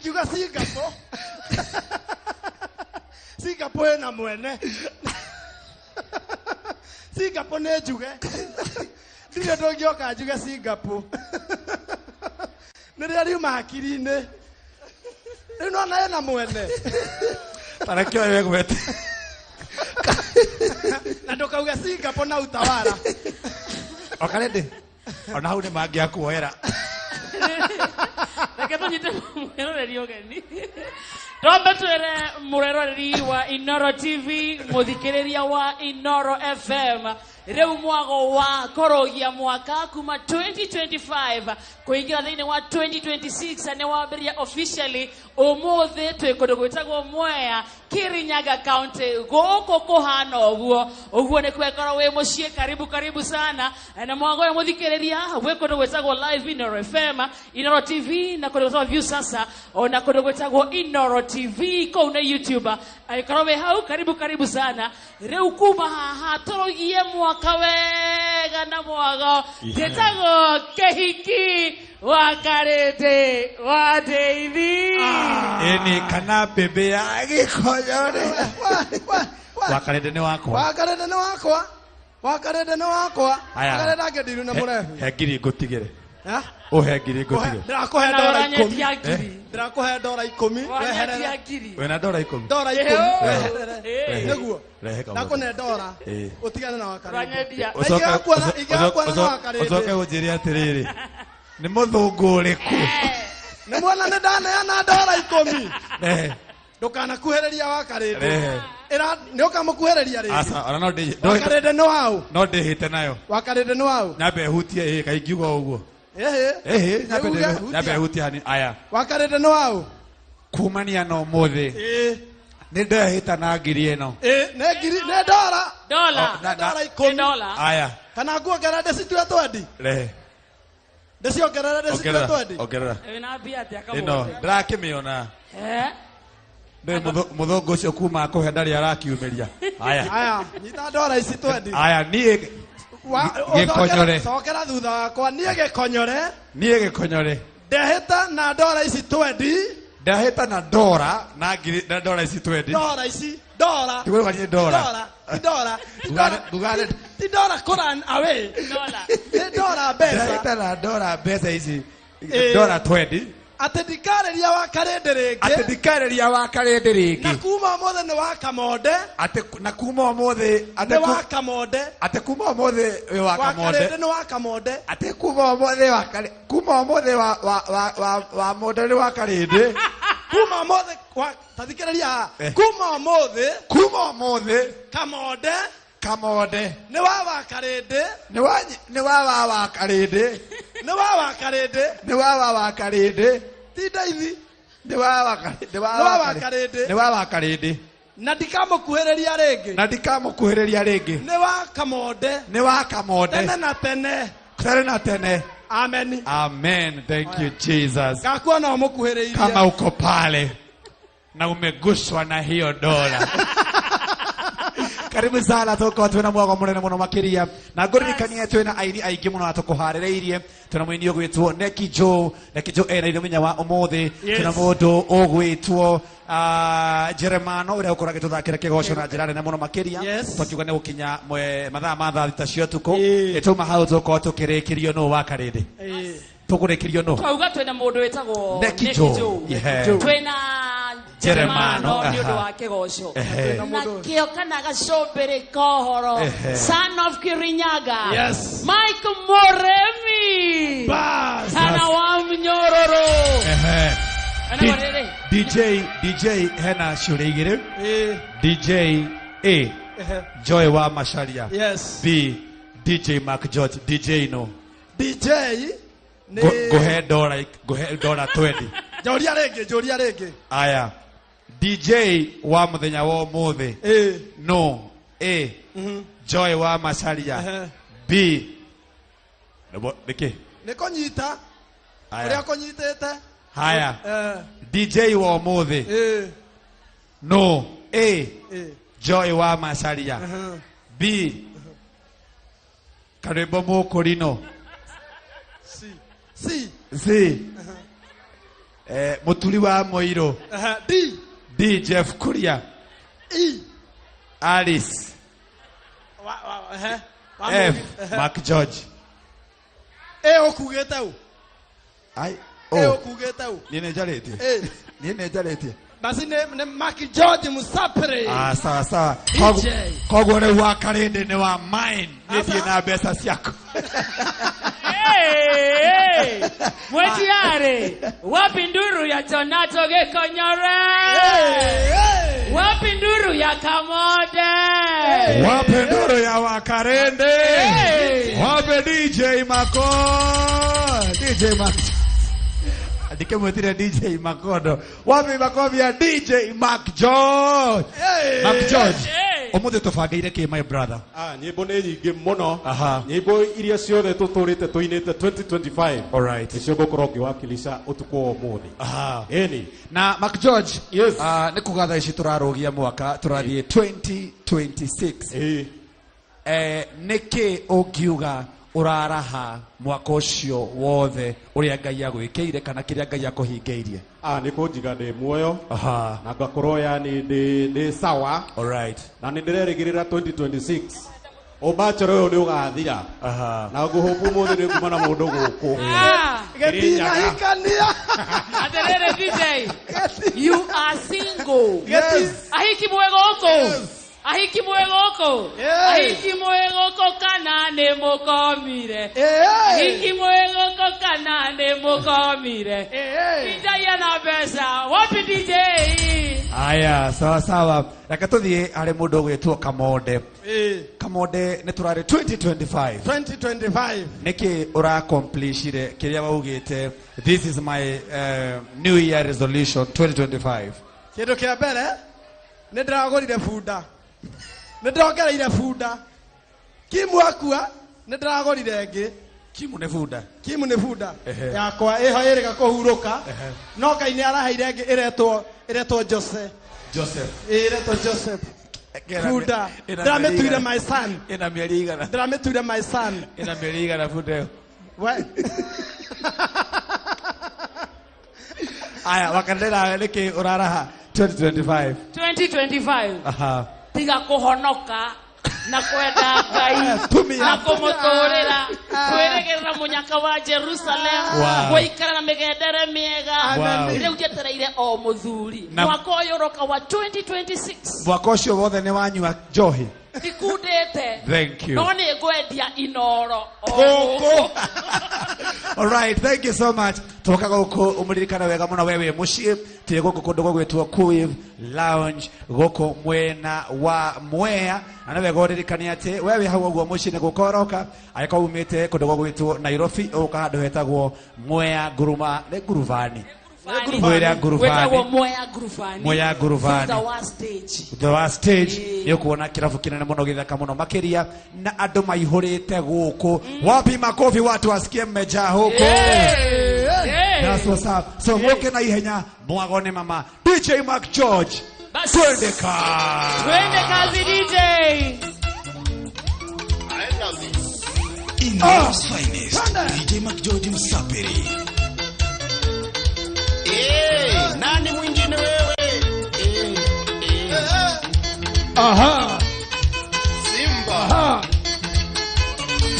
Ingiuga Singapore. Singapore ĩna mwene. Singapore nĩ njuge. Ndirĩ ũndũ ũngĩoka njuge Singapore. Nĩrĩo riuma hakiri-inĩ. Rĩu nona ĩna mwene. Tareke ũyũ egwete. Na ndũkauge Singapore na utawala. Wakarĩndĩ. Ona hau nĩ mangĩakuoera. Reke tũnyite mwĩroreri ũgeni. Twambe twĩre mũroreri wa Inoro TV, mũthikĩrĩria wa Inoro FM, rĩu mwago wa kũrũgia mwaka kuma 2025 kũingĩra thĩinĩ wa 2026 nĩ wambĩrĩria officially ũmũthĩ. Twĩ kũndũ gwĩtagwo Mwea, Kirinyaga County. Gũkũ kũhana ũguo ũguo nĩ kwekorwo wĩ mũciĩ. Karibu, karibu sana na mwago ũyũ, mũthikĩrĩria. Gwĩ kũndũ gwĩtagwo live Inoro FM, Inoro TV, na kũndũ gwĩtagwo View Sasa, ona kũndũ gwĩtagwo Inoro TV kũu nĩ YouTube. Angĩkorwo wĩ hau, karibu, karibu sana. Rĩu kuma haha tũrũgie mwaka wega na mwago njĩtagwo Kĩhiki wa Karĩndĩ wa Ndeithi. Ĩni kana mbĩmbĩ ya gĩkonyore. Wakarĩndĩ nĩ wakwa. Wakarĩndĩ nĩ wakwa. Wakarĩndĩ nĩ wakwa. Aya. Wakarĩndĩ angĩndiru na mũrehu. He ngiri ngũtigĩre. Ha? Ũhe ngiri ngũtigĩre. Ndĩrakũhe Na ndora 10. ũranyendia ngiri. Ndĩrakũhe ndora 10. Wanyendia Weherere. ngiri. Wĩna ndora 10? Ndora 10. Weherere. Nĩguo. Rehe kamũtĩ. Ndakũne ndora. Ĩĩ. Ũtigane na wakarĩndĩ. Ũranyendia. Ũcoke- Ingĩgakuona na wakarĩndĩ. Ũcoke ũnjĩre atĩrĩrĩ, nĩ mũthũngũ ũrĩkũ? Nĩ muona nĩ ndaneana ndora 10. Rehe. Ndũkanakuhĩrĩria wakarĩndĩ. Rehe. Ĩra nĩ ũkamũkuhĩrĩria rĩngĩ. Aca, ona no ndĩ- Wakarĩndĩ nĩ waũ. no ndĩhĩte nayo. Wakarĩndĩ nĩ waũ. Nyambe hutie ĩĩ kaingiuga ũguo. Ĩhĩ. Ĩhĩ, nyambe Uge, ndĩ- hutia. nyambe hutie hani aya. Wakarĩndĩ nĩ waũ. Kumania na ũmũthĩ Ĩĩ. nĩ ndehĩta na ngiri ĩno. Ĩĩ, nĩ ngiri nĩ ndora. Dola. Oh, na- Ndora Nĩ 10. dola. Aya, Kana nguongerera ndĩcitue twendi. rehe. Ndĩciongerere ndĩcitue Ongerera, twendi. ongerera. Wĩna mbia atĩa Ĩno kamũthĩ? ndĩrakĩmĩona. Eh? Ndĩ mũthũngũ ũcio kuma akũhe ndarĩ arakiumĩria. Aya. Aya, nyita ndora ici twendi. Aya, niĩ gĩkonyore. Cokera thutha wakwa. Niĩ gĩkonyore. Niĩ gĩkonyore. Ndehĩta na ndora ici twendi. Ndahĩta na ndora na ngiri na ndora ici twendi. Ndora ici. Ndora. Tigũrũka niĩ ndora. Ndora. Ti ndora. Ti ndora. Ndugane. Ti ndora kũ run away. Dola. Nĩ ndora mbeca. Ndahĩta na ndora mbeca ici. Ĩĩ. Ndora twendi. Atĩ ndikarĩria wakarĩndĩ Atĩ rĩngĩ. ndikarĩria wakarĩndĩ Na rĩngĩ. kuma ũmũthĩ nĩ wa Kamonde. Atĩ na kuma ũmũthĩ atĩ Nĩ wa Kamonde. Atĩ kuma ũmũthĩ wĩ wa Kamonde. Wakarĩndĩ nĩ wa Kamonde. Atĩ kuma ũmũthĩ wa kuma ũmũthĩ wa wa wa wa wa monde nĩ wa Karĩndĩ. Kuma ũmũthĩ wa tathikĩrĩria haha. Eh. Kuma ũmũthĩ Kuma ũmũthĩ Kamonde Kamonde nĩ wa wakarĩndĩ. nĩ wa nĩ wa wa wa Karĩndĩ. Nĩ wa wakarĩndĩ. Nĩ wa wa wa Karĩndĩ. Ti ndaithi. Nĩ wa wa Karĩndĩ. Nĩ wa wa Karĩndĩ. Nĩ wa wa Karĩndĩ. Na ndikamũkuhĩrĩria rĩngĩ. Na ndikamũkuhĩrĩria rĩngĩ. Nĩ wa Kamonde. Nĩ wa Kamonde. Tene na tene. Tene na tene. Amen. Amen. Thank you, Jesus. Ngakuona ũmũkuhĩrĩirie. Kama uko pale na umeguswa na hiyo dola. Karibu sana tukorwo twina mwago munene muno makiria na ngũririkanie twina aini aingĩ muno atũkũharĩrĩirie. Twina mũini ũgwĩtwo Neki Joe. Neki Joe ena ithe mũthenya wa ũmũthĩ. Twina mũndũ ũgwĩtwo Jeremano ũrĩa ũkorwo agĩtũthakĩra kĩgoco na njĩra nene mũno makĩria. Twakiuga nĩ gũkinya mathaa ma thaa 6 cia ũtukũ. Ĩtũma hau tũkorwo tũkĩrĩkĩrio nũ wa Karĩndĩ. Tũkũrĩkĩrio nũ? Twauga twĩna mũndũ wĩtagwo Neki Neki Joe. Joe. Twĩna Jeremano, Jeremano nĩ ũndũ wa kĩgoco. Na kĩo kana gacũmbĩrĩ kohoro. Son of Kirinyaga. Yes. Mike Moremi. Bas. Kana wa mnyororo. Ana rĩrĩ. DJ hena ciũria igĩrĩ. Ĩĩ. DJ A Joy wa Macharia. Yes. B DJ Mark George. DJ no. DJ nĩ Ngũhe ndora ngũhe ndora 20. Njũria rĩngĩ, njũria rĩngĩ. Aya. DJ wa mũthenya wa ũmũthĩ. Ĩĩ. No. A Joy wa Macharia. B Nĩkĩ? Nĩ kũnyita. Aya. Ũrĩa kũnyitĩte. Haya. DJ wa ũmũthĩ. No. A Joy wa Macharia. B Karwĩmbo Mũkũrinũ. C. C. C Muturi wa Moiro. D. D Jeff Kuria. E. Alice. F Mark George. E okugete u. Ai. E okugete u. Ni nejarete. Ni nejarete. Basi ne Mark George Musapere. Ah, sawa sawa. Koguo rĩu wa Karĩndĩ nĩ wa mine. Nĩthiĩ na mbeca ciaku. Hey, mwetiare. Wapi nduru ya Tonato Gĩkonyore? Wapi nduru ya Kamode? Wapi nduru ya Wakarende? Wapi DJ Mako? DJ Mako. Ndikemwetire DJ Makondo. Wapi makofi ya DJ Mark George? Mark George. Umuthi tubangeire ki my brother? Ah, nyimbo nĩ nyingĩ mũno. Nyimbo iria ciothe tũtũrĩte tũinĩte 2025. All right. Nĩcio ngũkorwo ngĩwakilisha ũtukũ wa ũmũthĩ. Ĩni. Na Mark George, yes. Nĩ kuga thaa ici tũrarũgia mwaka tũrathiĩ 2026. Nĩkĩ ũngiuga ũraraha mwaka ũcio wothe ũrĩa Ngai agwĩkĩire kana kĩrĩa Ngai akũhingĩirie? Ah, nĩ kũnjiga ndĩ muoyo. Na ngakorwo yani ndĩ sawa. All right. Na nĩ ndĩrerĩgĩrĩra 2026 ũbachelor ũyũ nĩ ũgathira. Na ngũhũpu ũmũthĩ nĩ nguma na mũndũ gũkũ. Gĩtinahikania. Atĩrĩrĩ DJ, you are single. Yes. Ahiki mwĩ gũkũ. Ahiki mwĩ gũkũ. Ahiki mwĩ gũkũ kana nĩ mũkomire. Ahiki mwĩ gũkũ kana nĩ mũkomire. DJ ana mbeca. Wapi DJ? Aya, sawa sawa. Reke tũthiĩ harĩ mũndũ ũgwĩtwo Kamonde. Kamonde nĩ tũrarĩ 2025. 2025. Nĩkĩ ũraccomplishire kĩrĩa waugĩte this is my new year resolution 2025? Kĩndũ kĩa mbere nĩ ndĩragũrire bunda. Nĩ ndĩrongereire bunda. Kimu akua nĩ ndĩragũrire ĩngĩ. Kimu nĩ bunda. Kimu nĩ bunda yakwa ĩho ĩrĩga kũhurũka. No Ngai nĩ araheire ĩngĩ ĩretwo Joseph. Joseph. Ĩretwo Joseph. Bunda. Ndĩramĩtuire my son. Ĩna mĩeri igana. Ndĩramĩtuire my son. Ĩna mĩeri igana bunda ĩyo. We. Aya, Wakandera nĩkĩ ũraraha 2025? 2025. Tiga kũhonoka na kwenda Ngai na kũmũtũrĩra kwĩrĩgĩrĩra mũnyaka wa Jerusalem gũikara na mĩgendere mĩega. Rĩu njetereire o mũthuri mwaka ũyũ ũroka wa 2026. Mwaka ũcio wothe nĩ wanyua njohi? Ndikundĩte. Thank you. No nĩ ngwendia Inoro gũkũ. All right, thank you so much. Tuoka gũkũ ũmũririkane wega mũno we wĩ mũciĩ tĩ gũkũ kũndũ gũgwĩtwo Kuiv Lounge gũkũ mwena wa Mwea. Na nĩ wega ũririkane atĩ we wĩ hau ũguo mũciĩ nĩ gũka ũroka angĩkorwo umĩte kũndũ gũgwĩtwo Nairobi ũka handũ hetagwo Mwea Nguruma nĩ Nguruvani. Mwea Nguruvani. Mwea Nguruvani. Mwea Nguruvani. Thutha wa stage. Thutha wa stage nĩ ũkuona kĩrabu kĩnene mũno gĩthaka mũno makĩria na andũ maihũrĩte gũkũ. Wapi makofi watu wasikie mmejaa huko. That's what's up. So mwoke na ihenya mwagone mama DJ Mark George. Twende kazi. Twende kazi DJ. I love this. Inoro's finest DJ Mark George Musapere. Eh, nani mwingine wewe? Aha. Simba. Aha.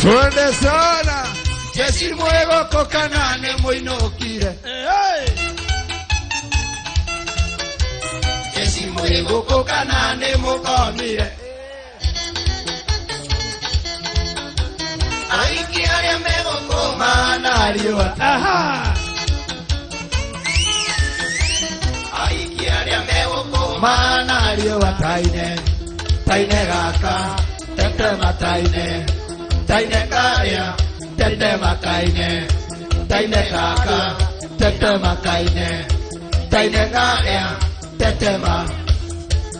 Twende sana. Jesi mwego kokanane moinokire. Jesi mwego kokanane mokomire. Aiki aria mego komana riwa. Aha. Aiki aria mego komana riwa taine. Taine gaka tetema taine. Taine karia tetema kaine. Taine kaka tetema kaine. Taine karia tetema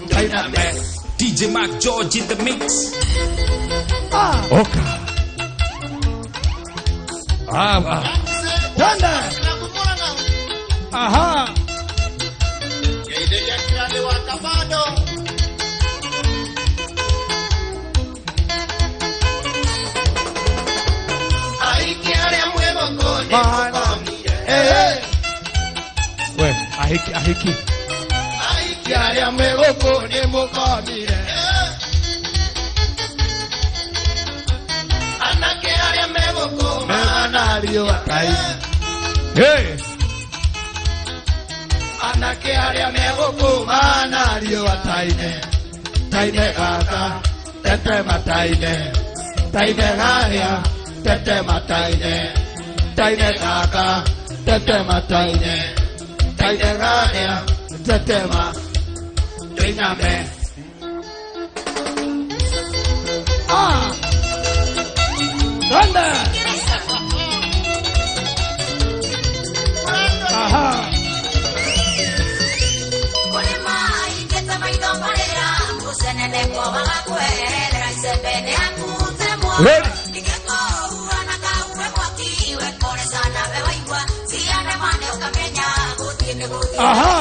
taine me. DJ Mark George in the mix. Oka. Ah. Tanda. Aha. Ahiki. Ahiki arĩa me gũkũ nĩ mũkomire. Anake arĩa me gũkũ mahana riũa taine. Hey. Anake arĩa me gũkũ mahana riũa taine. Taine gaka, tetema taine. Taine garia, tetema taine. Taine gaka, tetema taine. Taine garia, tetema. Tainame. Ah! Thunder! Aha! Ready? Aha!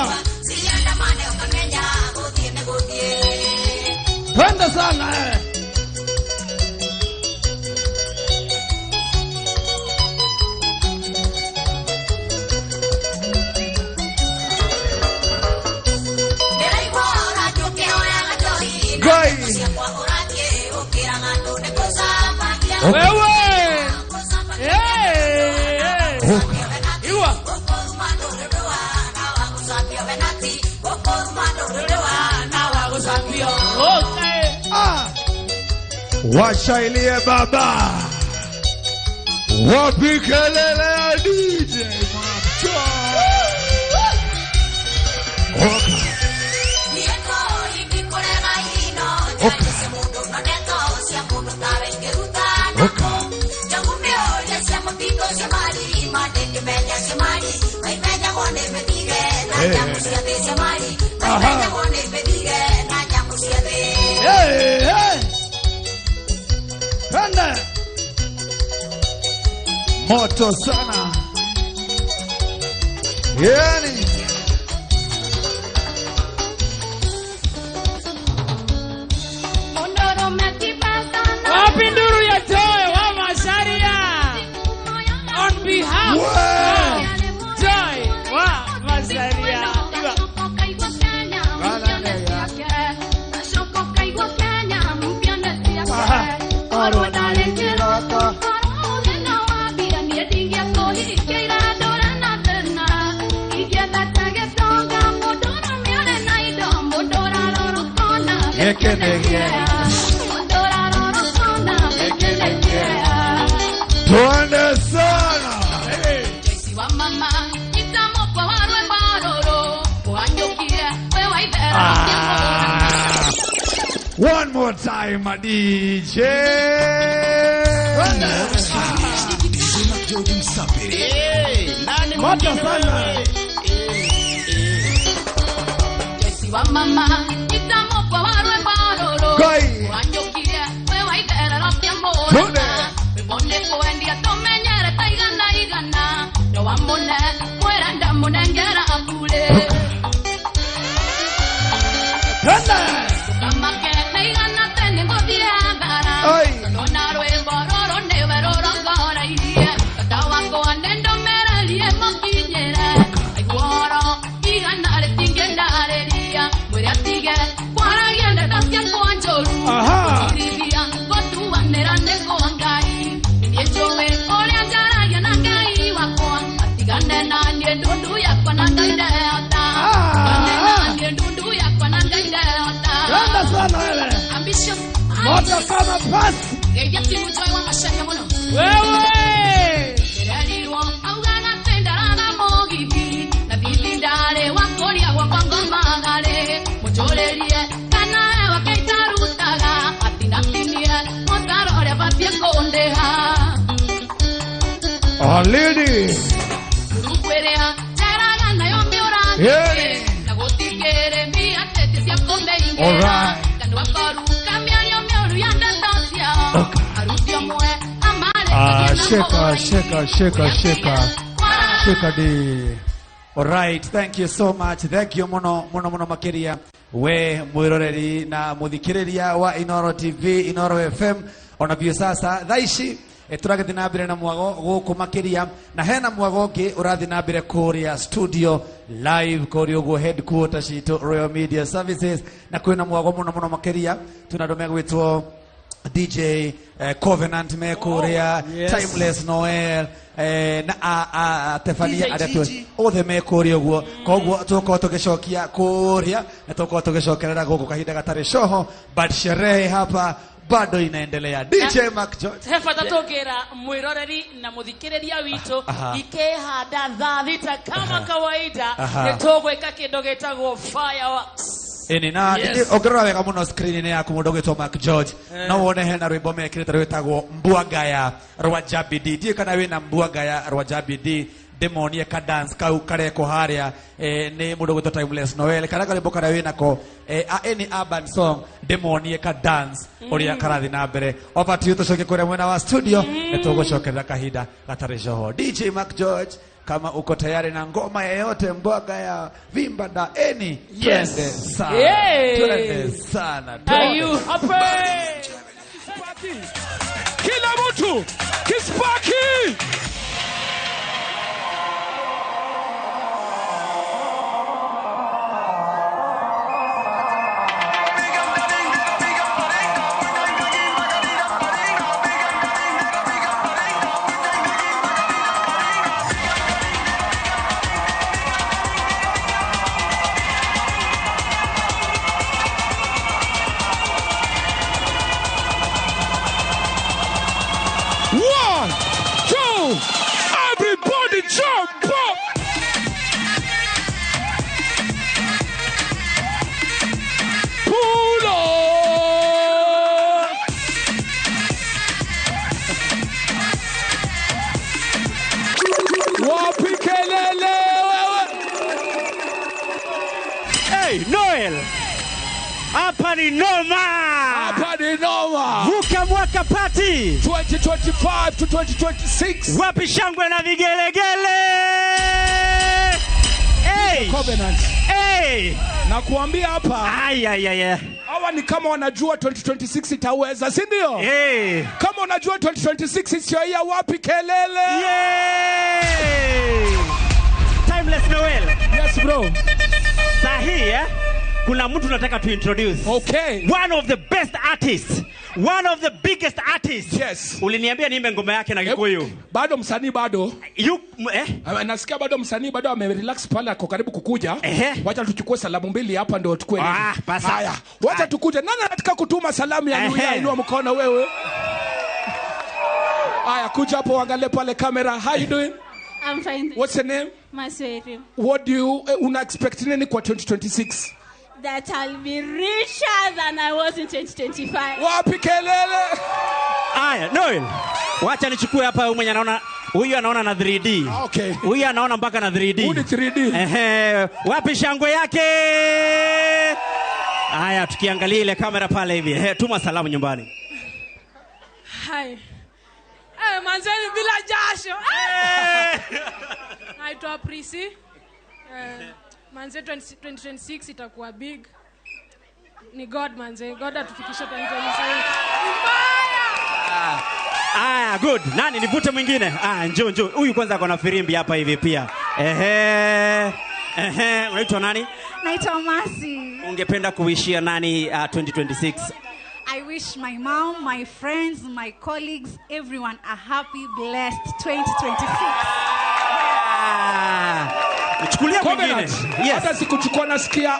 Twende sana eh. Gai. Wewe. Hey. Iwa. Okay. Ah! Washailie baba. Wapi kelele ya DJ Macho? Oka. Oka. Oka. Hey, hey. Twende. Moto sana. Yani. Wapi nduru ya Joy wa Macharia? On behalf of Joy wa Macharia. Iwa. Twende sana. One more time, my DJ. DJ Mark George Msapiri. Moto sana. Gai. Twende. Twende. Ai. Aha. Twende sana wewe. Moto kama pasi. Wewe. Alini. Yeah. All right. Ah, sheka, sheka, sheka, sheka. Sheka di. All right, thank you so much. Thank you muno muno muno makiria. We mwiroreri na muthikiriria wa Inoro TV, Inoro FM ona biũ sasa thaa ici Tũragĩthiĩ na mbere na mwago gũkũ makĩria, na hena mwago ũngĩ ũrathiĩ na mbere kũrĩa studio live kũrĩa ũguo headquarter citũ Royal Media Services, na kwĩna mwago mũno mũno makĩria. Twĩna andũ megwĩtwo DJ Covenant me kũrĩa, yes. Timeless Noel na Tefania DJ arĩa Gigi. othe me kũrĩa ũguo. Koguo tũgũkorwo tũgĩcokia kũrĩa na tũgũkorwo tũgĩcokerera gũkũ kahinda gatarĩ coho, but sherehe hapa bado inaendelea. DJ Mark George. He bata tũngĩra mwĩroreri na mũthikĩrĩria witũ ikĩhanda thaa thita kama kawaida, nĩ tũgwĩka kĩndũ gĩtagwo fireworks. Ĩni na Yes. ũngĩrora wega mũno screen-inĩ yaku mũndũ ũgwĩtwo Mark George, no wone hena rwĩmbo mekĩrĩte rwĩtagwo Mbwagaya rwa Jambi D. Ndiũĩ kana wĩna Mbwagaya rwa Jambi D, ndĩmonie ka dance kau karekwo harĩa nĩ mũndũ ũgwĩtwo Timeless Noel, kana karwĩmbo karĩa wĩnako any urban song, ndĩmonie ka dance ũrĩa karathiĩ na mbere. Over to you, tũcoke kũrĩa mwena wa studio nĩ tũgũcokerera kahinda gatarĩ coho. DJ Mark George, kama uko tayari na ngoma yeyote, mbwaga ya vimba da eni, Yes. twende sana, Hey. twende sana, Are twende. you happy? Kila mtu kispaki. One, two, everybody jump up! Pull up! Wapi kelele wewe? Hey, Noel. Hapa ni noma. Hapa ni noma. Vuka mwaka party. 2025 to 2026. Wapi shangwe na vigelegele? Hey. Covenant. Hey. Nakuambia hapa. Ay, ay, ay, ay. Hawa ni kama wanajua 2026 itaweza, si ndio? Hey. Kama unajua 2026 is your year, wapi kelele? Yeah. Timeless Noel. Yes bro. Sahi, eh? Kuna mtu nataka to introduce. Okay. One of the best artists. One of the biggest artists. Yes. Uliniambia niimbe ngoma yake na Kikuyu. Bado msanii bado. You, eh? Nasikia bado msanii bado amerelax pale, ako karibu kukuja. Wacha tuchukue salamu mbili hapa ndio tukue. Ah, basa. Haya, wacha tukuje. Nani anataka kutuma salamu ya New Year? Inua mkono wewe. Haya, kuja hapo uangalie pale kamera. How you doing? I'm fine. What's your name? Masweri. What do you una expect nini kwa 2026? That I'll be richer than I was in 2025. Wapi kelele? Aya, Noel. Wacha nichukue hapa huyu mwenye anaona, huyu anaona na 3D. Okay. Huyu anaona mpaka na 3D. Huyu ni 3D. Ehe, wapi shangwe yake? Aya, tukiangalia ile kamera pale hivi. Ehe, tuma salamu nyumbani. Hi. Manzeni bila jasho. Naitwa Prisi. Manze 2026 itakuwa big. Ni God manze. God atufikishe 2026. Mbaya. Ah, good. Nani nivute mwingine? Ah, njoo njoo. Huyu kwanza ako na firimbi hapa hivi pia. Ehe. Ehe, unaitwa nani? Naitwa Masi. Ungependa kuishia nani 2026? I wish my mom, my friends, my colleagues, everyone a happy, blessed 2026. Chukulia mwingine. Covenant. Hata sikuchukua, nasikia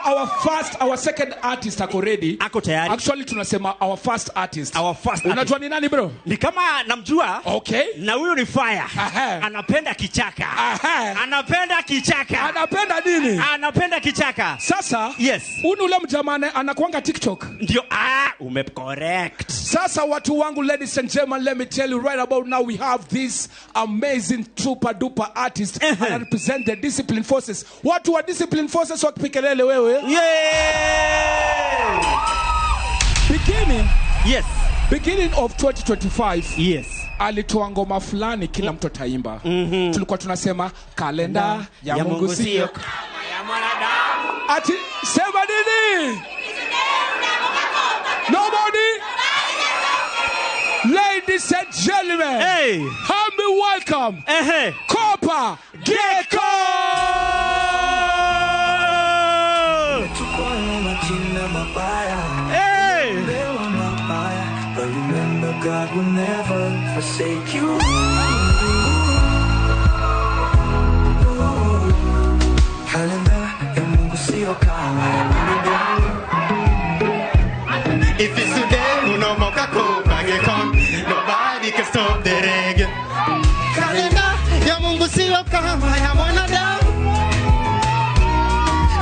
our second artist ako ready. Ako tayari. Actually tunasema our first artist. Our first Unajua ni nani bro? Ni kama namjua. Okay. Na huyu ni fire. Anapenda kichaka. Anapenda kichaka. Anapenda nini? Anapenda kichaka. Sasa, yes. Huyu ni ule mjamaa anakuanga TikTok. Ndio, umecorrect. Sasa watu wangu, ladies and gentlemen, let me tell you right about now we have this amazing super duper artist and represent the discipline forces. Watu wa discipline forces wakipikelele wewe. Yeah. Beginning. Yes. Beginning of 2025. Yes. Alitoa ngoma fulani kila mtu ataimba. Tulikuwa tunasema kalenda ya Mungu sio ya mwanadamu. Ati sema nini? Nobody. Ladies Ladies and gentlemen, hey, help me welcome Kopa Gecko! Hey! But remember, God will never forsake you. Kalenda ya Mungu sio kama ya binadamu. If it's today, unaomoka Kopa Gecko. Nobody can stop the reggae. Kalenda ya Mungu sio kama ya mwanadamu.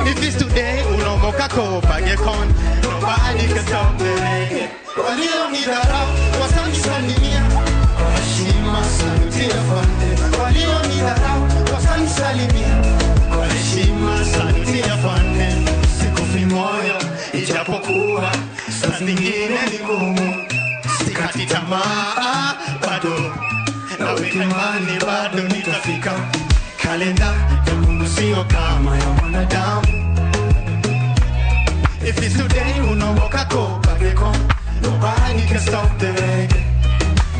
If it's today, unaomoka Kopa Gecko. Nobody can stop the reggae. Walionidharau wasanisalimia kwa heshima, saluti afande. Walionidharau wasanisalimia kwa heshima, saluti afande. Sikufi moyo ijapokuwa saa zingine ni ngumu, sikati tamaa bado, naweka imani bado nitafika. Kalenda ya Mungu sio kama ya mwanadamu. If it's today, unaomoka Kopa Gecko. Nobody can stop the reggae.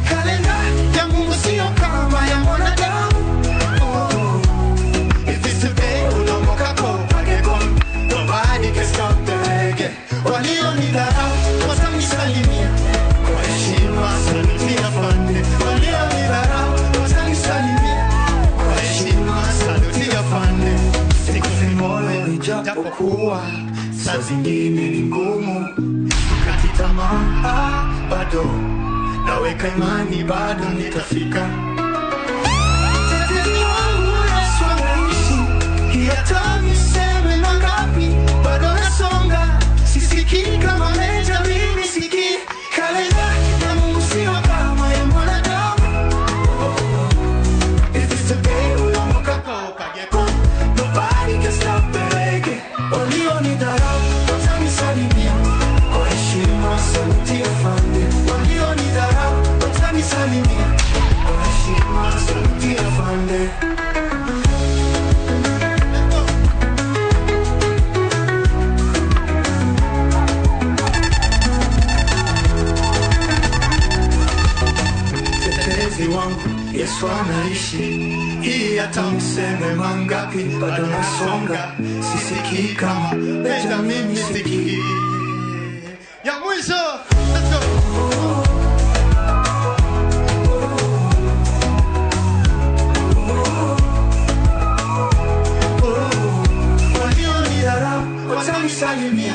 Kalenda ya Mungu sio kama ya mwanadamu. Oh. If it's today, unaomoka Kopa Gecko. Nobody can stop the reggae. Walionidharau watanisalimia kwa heshima, saluti afande. Walionidharau watanisalimia kwa heshima, saluti afande. Sikufi moyo ijapokuwa saa zingine ni ngumu, sikati tamaa bado, naweka imani bado nitafika. Tetezi wangu Yesu anaishi, hata niseme mangapi bado nasonga, sisikii kama meja mimi sikii. Kalenda ya Mungu sio kama ya mwanadamu. If it's today, unaomoka Kopa Gecko. Nobody can stop the reggae. Walionidharau watanisalimia kwa heshima, saluti afande. Walionidharau watanisalimia kwa heshima, saluti afande. Tetezi wangu Yesu anaishi, hii hata mseme mangapi bado nasonga, sisikii kama meja mimi sikii. Ya mwisho, let's go. Walionidharau watanisalimia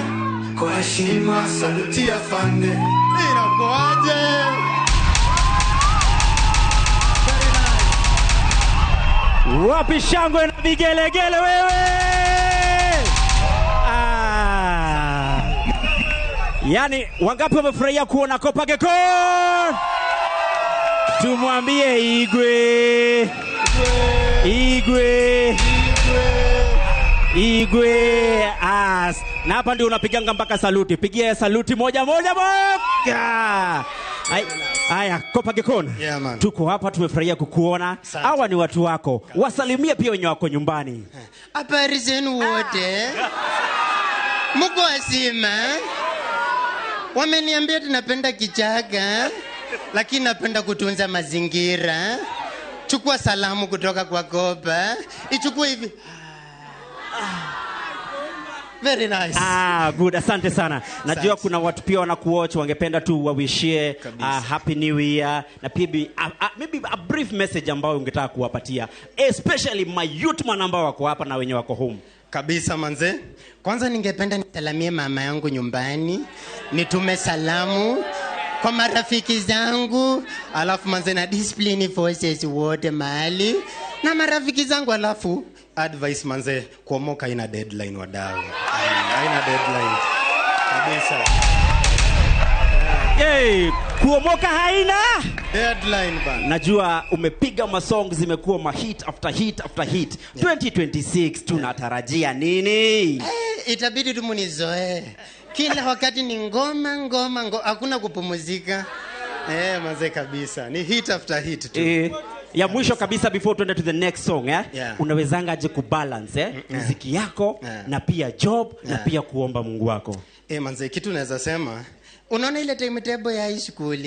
kwa heshima, saluti afande. Inakuaje? Wapi shangwe na vigelegele wewe? Ah. Yaani wangapi wamefurahia kuona Kopa Gecko? Tumwambie Igwe. Igwe. Igwe. Ah, na hapa ndio unapiganga mpaka saluti. Pigia saluti moja moja moja. Aya, Kopa Gecko. Yeah, man. Tuko hapa tumefurahia kukuona. Hawa ni watu wako. Wasalimie pia wenye wako nyumbani. Habari zenu wote. Muko wazima? Wameniambia tunapenda kichaka, lakini napenda kutunza mazingira. Chukua salamu kutoka kwa Kopa. Ichukue hivi. Very nice. Ah, good. Asante sana. Najua kuna watu pia wanakuwatch wangependa tu wawishie happy new year na pia maybe a brief message ambayo ungetaka kuwapatia, especially my youth man ambao wako hapa na wenye wako home. Kabisa manze. Kwanza ningependa nisalamie mama yangu nyumbani, nitume salamu kwa marafiki zangu, alafu manze na discipline forces wote mahali na marafiki zangu, alafu advice manze, kuomoka ina deadline wadau. Haina deadline. Kabisa. Hey, kuomoka haina deadline bana. Najua umepiga masong zimekuwa ma hit after hit after hit. 2026 tunatarajia nini? Itabidi tu munizoee. Kila wakati ni ngoma ngoma ngoma, hakuna kupumzika. Manze kabisa. Ni hit after hit tu. Ya mwisho kabisa before tuende to the next song, eh? Yeah. Unawezanga aje kubalance muziki yako na pia job na pia kuomba Mungu wako? Manze, kitu naweza sema, unaona ile timetable ya high school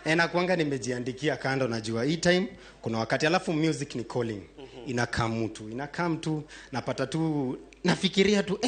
Nakuanga nimejiandikia kando, najua hii time kuna wakati, alafu music ni calling. Inakam tu, napata tu, nafikiria tu,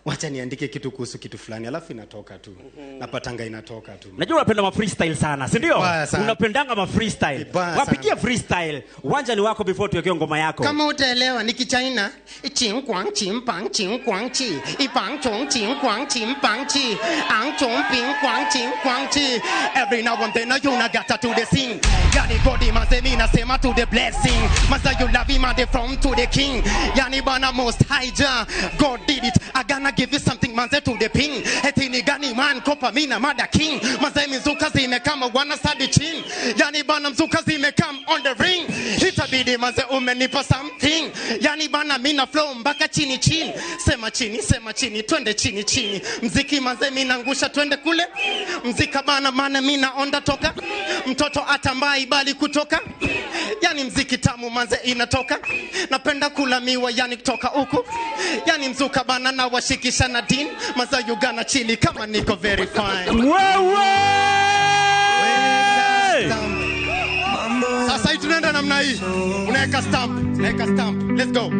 wacha niandike kitu kuhusu kitu fulani, alafu inatoka tu. Napatanga inatoka tu. Najua unapenda ma freestyle sana, si ndio? Unapendanga ma freestyle. Wapigie freestyle. Uwanja ni wako before tuweke ngoma yako. Kama utaelewa ni Kichina, ching kwang ching pang ching kwang chi, I pang chong ching kwang ching pang chi, ang chong ping kwang ching kwang chi. Every now and then you na got to the sing. Yani body man say me na sema to the blessing. Master you love him and the from to the king. Yani bana most high ja. God did it. I gonna give you something man say to the ping. Eti ni gani man kopa mina mada king. Manze mizuka zimekama wana sadi chin. Yani bana mzuka zimekam on the ring. Itabidi manze umenipa something. Yani bana mina flow mpaka chini chini. Sema chini twende chini chini. Mziki manze mina ngusha twende kule. Mzika bana mana mina onda toka. Mtoto atambai bali kutoka. Yani mziki tamu manze inatoka. Napenda kula miwa yani kutoka huku. Yani mzuka bana na washikisha na din. Maza Uganda chili kama niko very fine. Wewe! Sasa hii tunaenda namna hii. Unaweka stamp, unaweka stamp. Let's go.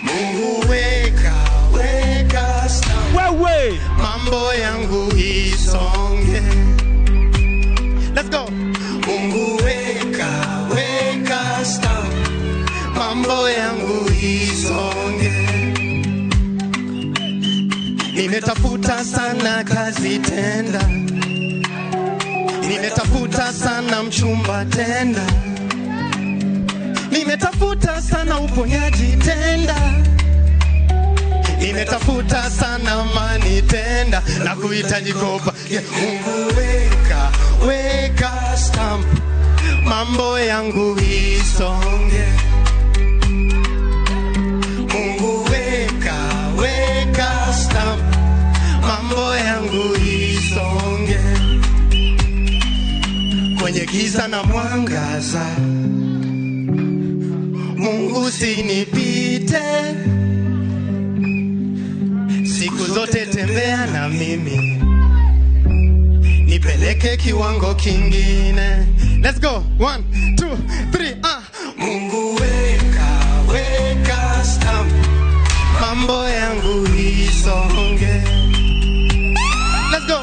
Mungu weka, weka stamp. Wewe! Mambo yangu isonge. Let's go. Mungu weka, weka stamp. Mambo yangu isonge. Nimetafuta sana kazi tenda. Nimetafuta sana mchumba tenda. Nimetafuta sana uponyaji tenda. Nimetafuta sana amani tenda. Na kuhitaji kopa. Mungu weka, weka stamp. Mambo yangu isonge. Mungu weka, weka stamp. Mambo yangu isonge. Kwenye giza na mwangaza, Mungu usinipite. Siku zote tembea na mimi, nipeleke kiwango kingine. Let's go. 1, 2, 3. Mungu weka, weka stamp. Mambo yangu isonge. Let's go.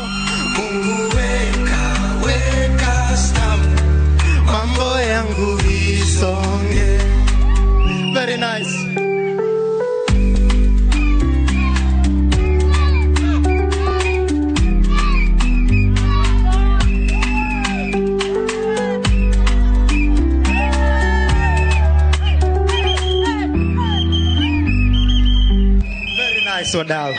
Mungu weka, weka stamp. Mambo yangu isonge. Very nice. Very nice, wadau.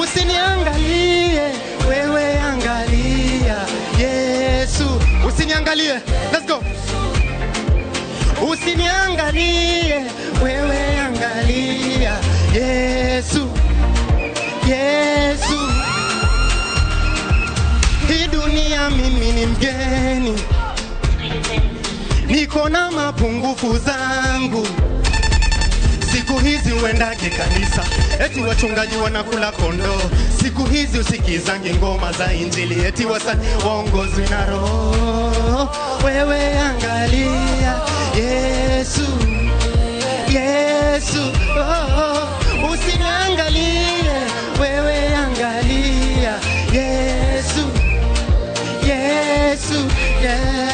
Usiniangalie, wewe angalia Yesu. Usiniangalie. Let's go. Usiniangalie, wewe angalia Yesu. Yesu. Hii dunia mimi ni mgeni. Niko na mapungufu zangu. Siku hizi uendage kanisa, eti wachungaji wanakula kondoo. Siku hizi usikizange ngoma za injili, eti wasanii waongozwi na roho. Wewe angalia Yesu, Yesu. Oh, oh. Usiniangalie, wewe angalia Yesu, Yesu, yeah.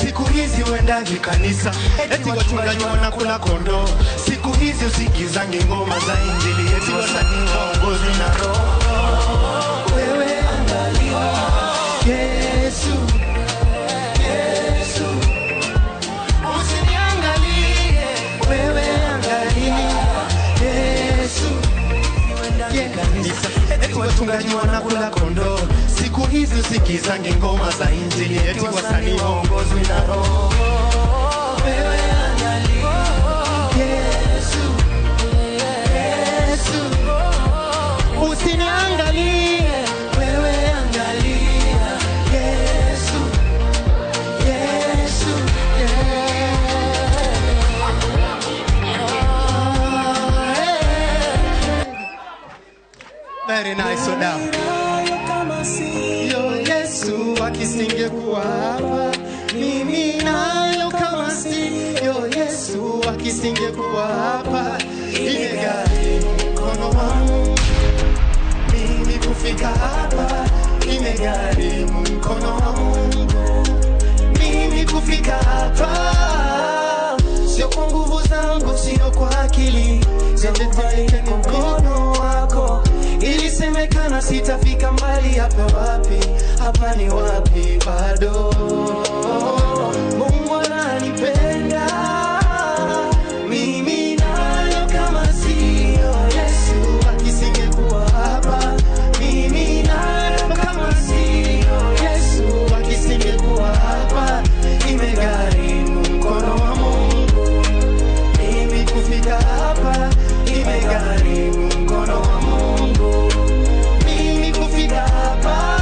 Siku hizi uendagi kanisa, eti wachungaji wanakula kondoo. Siku hizi usikizange ngoma za injili, eti wasanii waongozwi na roho. Wewe angalia Yesu, Yesu. Usiniangalie, wewe angalia Yesu. Kanisa, Eti wachungaji wanakula kondoo. Siku hizi usikizange ngoma za injili, eti wasanii waongozwi na roho. Wewe angalia Yesu, Yesu, usiniangalie wewe, angalia Yesu, Yesu, yeah. Very nice, Oda. Yo Yesu akisingekuwa hapa, mimi nayo kama siyo Yesu akisingekuwa hapa, imegharimu mkono wangu mimi kufika hapa, imegharimu mkono wa Mungu mimi kufika hapa, sio kwa nguvu zangu, sio kwa akili, ni mkono wako. Ilisemekana sitafika mbali, hapa wapi, hapa ni wapi, bado Mungu ananipenda mimi nayo kama siyo Yesu akisingekuwa hapa, mimi nayo kama siyo Yesu akisingekuwa hapa, imegharimu mkono wa Mungu mimi kufika hapa, imegharimu mkono wa Mungu mimi kufika hapa.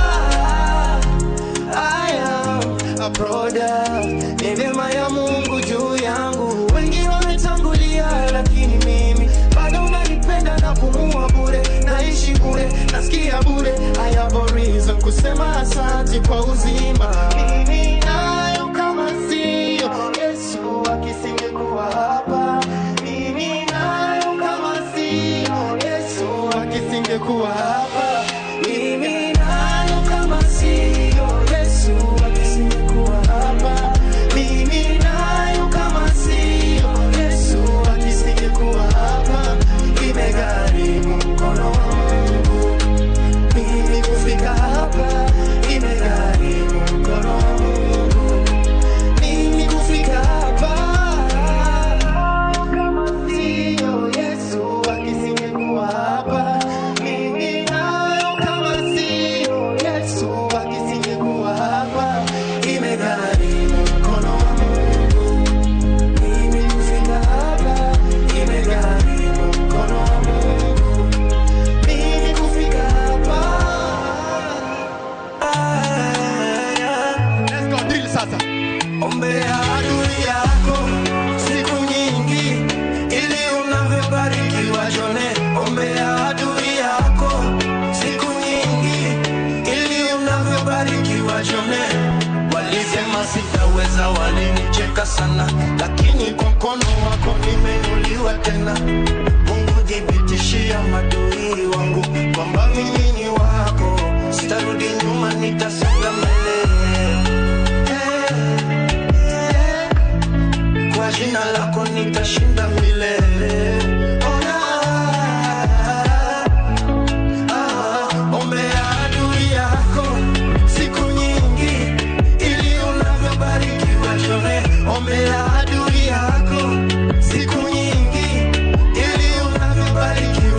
I am a product, ni neema ya Mungu juu yangu. Wengi wametangulia, lakini mimi bado unanipenda. Napumua bure, naishi bure, nasikia bure. I have a reason kusema asante kwa uzima. Mimi nayo kama siyo Yesu akisingekuwa hapa, mimi nayo kama siyo Yesu akisingekuwa hapa, mimi nayo kama siyo Yesu akisingekuwa hapa, mimi nayo kama siyo Yesu akisingekuwa hapa, imegharimu mkono wa Mungu mimi kufika hapa, imegharimu mkono wa Mungu mimi kufika hapa. Kama siyo Yesu akisingekuwa hapa, mimi nayo kama siyo Yesu akisingekuwa hapa, imegharimu mkono wa Mungu mimi kufika hapa, imegharimu mkono wa Mungu mimi kufika hapa. Let's go drill sasa. Ombea adui yako siku nyingi, ili unavyobarikiwa jone. Ombea adui yako siku nyingi, ili unavyobarikiwa jone. Walisema sitaweza, walinicheka sana, lakini kwa mkono wako nimeinuliwa tena. Mungu dhibitishia madui wangu kwamba mimi ni wako, sitarudi nyuma, nitasonga mbele. Kwa jina lako nitashinda milele. Ona, ombea adui yako siku nyingi, ili unavyobarikiwa jone. Ombea adui yako siku nyingi, ili unavyobarikiwa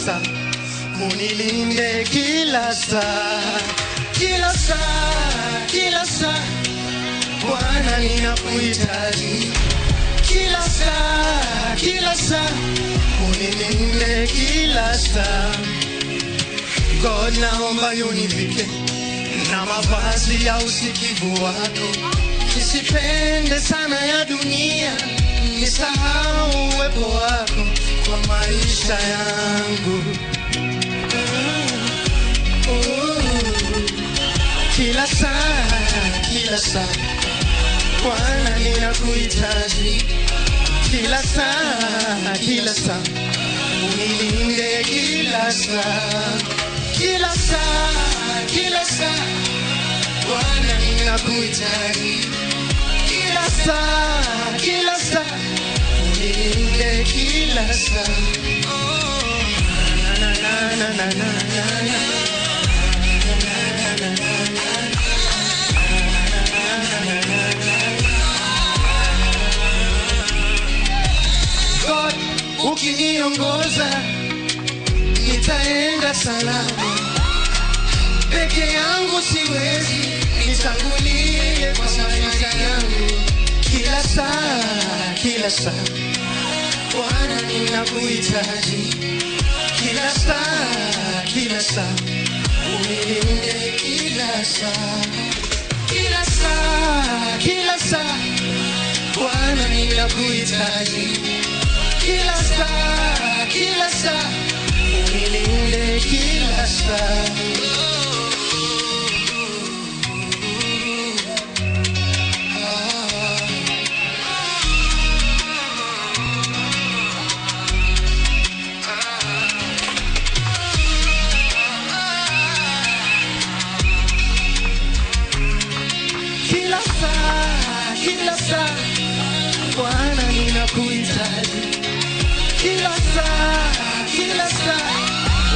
saa, unilinde kila saa, kila saa, kila saa. Bwana ninakuhitaji kila saa, kila saa, unilinde kila saa. God, naomba univike na mavazi ya usikivu wako, nisipende sana ya dunia, nisahau uwepo wako kwa maisha yangu. Oh, kila saa, kila saa, Bwana ninakuhitaji kila saa, kila saa, unilinde kila saa, kila saa, kila saa, Bwana ninakuhitaji kila saa, kila saa, unilinde kila saa. Oh, na na na na na na na. God, ukiniongoza nitaenda salama, peke yangu siwezi, nitangulie kwa maisha yangu kila saa, kila saa. Bwana ninakuhitaji kila saa, kila saa, unilinde kila saa, kila saa, kila saa. Bwana ninakuhitaji kila saa, kila saa, unilinde kila saa. Kila saa, kila saa, Bwana ninakuhitaji kila saa, kila saa,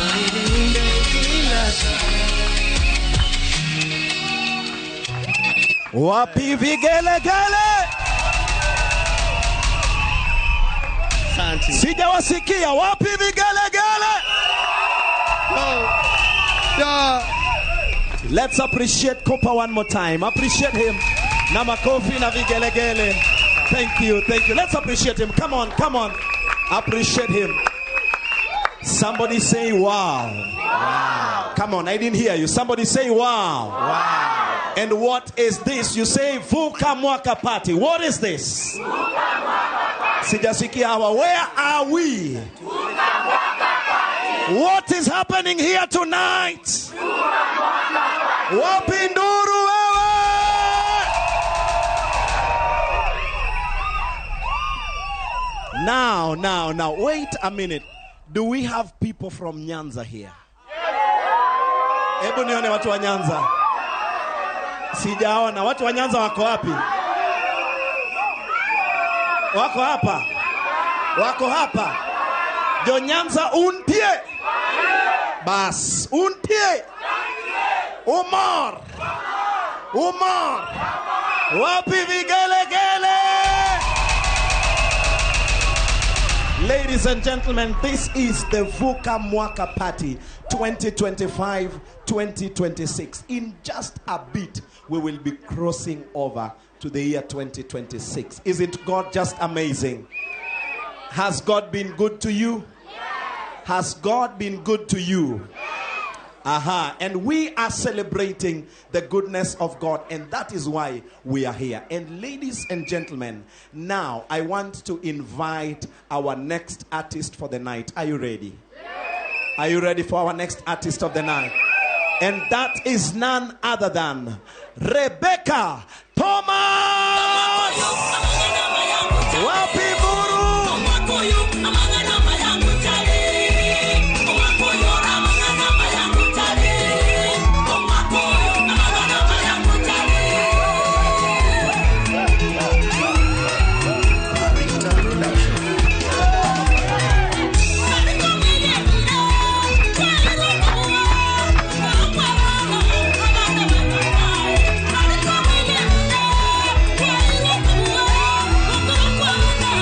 unilinde kila saa. Wapi vigelegele? Sijawasikia. Wapi vigelegele? Let's appreciate Kopa one more time. Appreciate him. Na makofi na vigelegele. Thank you, thank you. Let's appreciate him. Come on, come on. Appreciate him. Somebody say wow. Wow. Come on, I didn't hear you. Somebody say wow. Wow. And what is this? You say Vuka Mwaka Party. What is this? Vuka Mwaka Party. Sijasikia hawa. Where are we? Vuka Mwaka Party. What is happening here tonight? Vuka Mwaka Party. Wapi nduru wewe? Now, now, now, wait a minute. Do we have people from Nyanza here? Hebu nione watu wa Nyanza. Sijaona. Watu wa Nyanza wako wapi? Wako hapa? Wako hapa? Jo Nyanza untie. Bas, untie. Umar. Umar. Wapi vigelegele? Ladies and gentlemen, this is the Vuka Mwaka Party 2025-2026. In just a bit, we will be crossing over to the year 2026. Isn't God just amazing? Has God been good to you? Has God been good to you? Aha, and we are celebrating the goodness of God, and that is why we are here. And ladies and gentlemen, now I want to invite our next artist for the night. Are you ready? Are you ready for our next artist of the night? And that is none other than Rebecca Thomas! Wapi Muru! Thank you.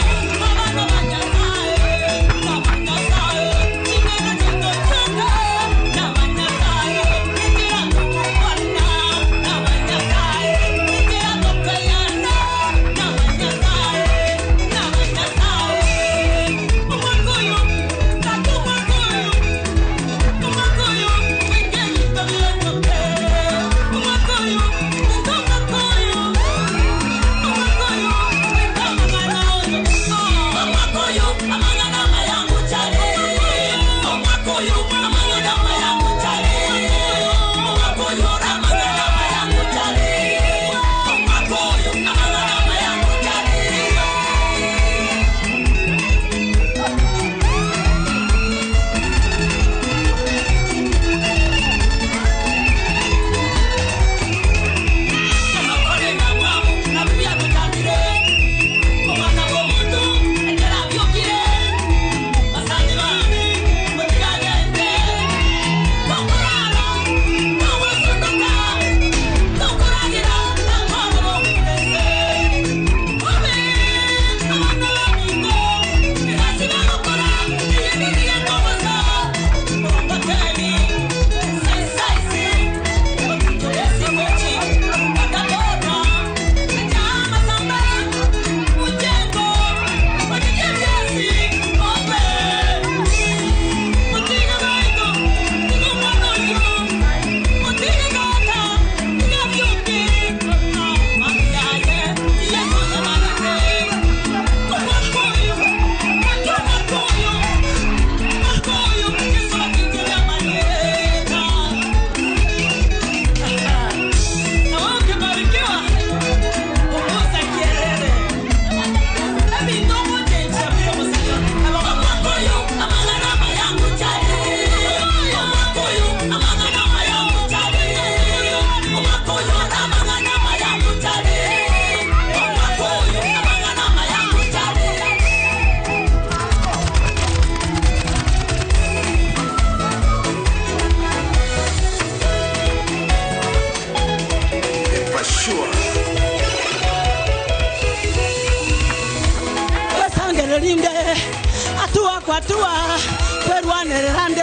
kwa hatua kwerwanererande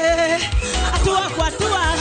hatua kwa hatua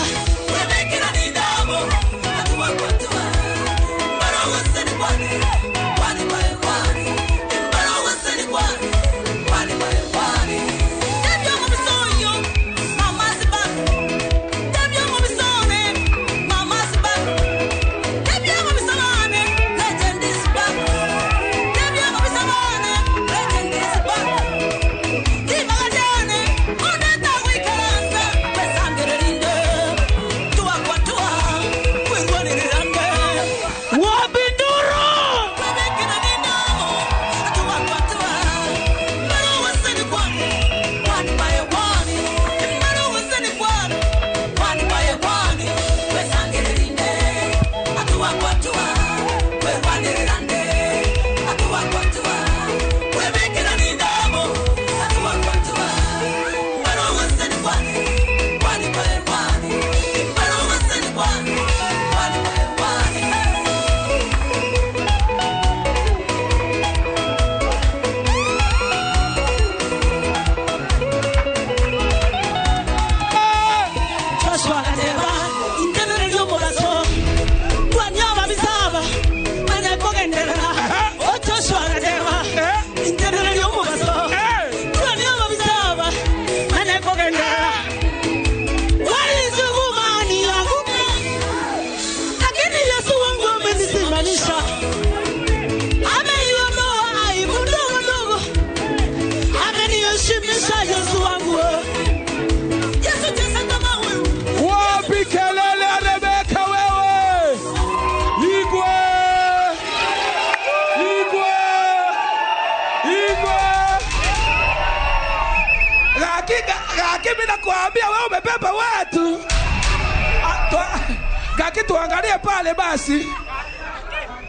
Wapi kelele ya Rebeka wewe? Igwe! Igwe! Igwe! Gaki mimi nakwambia wewe umebeba watu. Gaki tuangalie pale basi.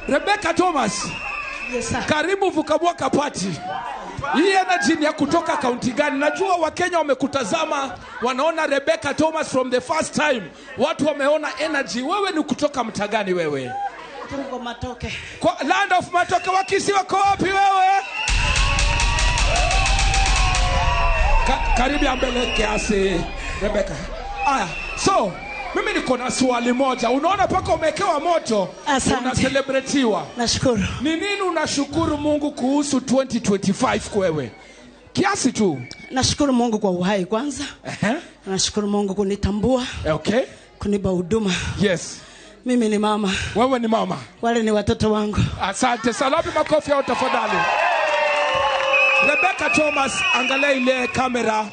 Rebeka Thomas. Yes, sir. Karibu Vuka Mwaka Party. Hii energy ni ya kutoka kaunti gani? Najua Wakenya wamekutazama, wanaona Rebecca Thomas from the first time. Watu wameona energy. Wewe ni kutoka mtaa gani wewe? Kutoka Matoke. Kwa land of Matoke. Wakisi wako wapi wewe? Karibu mbele kiasi Rebecca. Aya, so mimi niko na swali moja. Unaona paka umekewa moto, unacelebratiwa. Nashukuru. Ni nini unashukuru Mungu kuhusu 2025 kwewe? Kiasi tu. Nashukuru Mungu kwa uhai kwanza. Nashukuru Mungu kunitambua. Okay. Kunipa huduma. Yes. Mimi ni mama. Wewe ni mama. Wale ni watoto wangu. Asante. Salamu, makofi yao tafadhali. Rebecca Thomas, angalia ile kamera.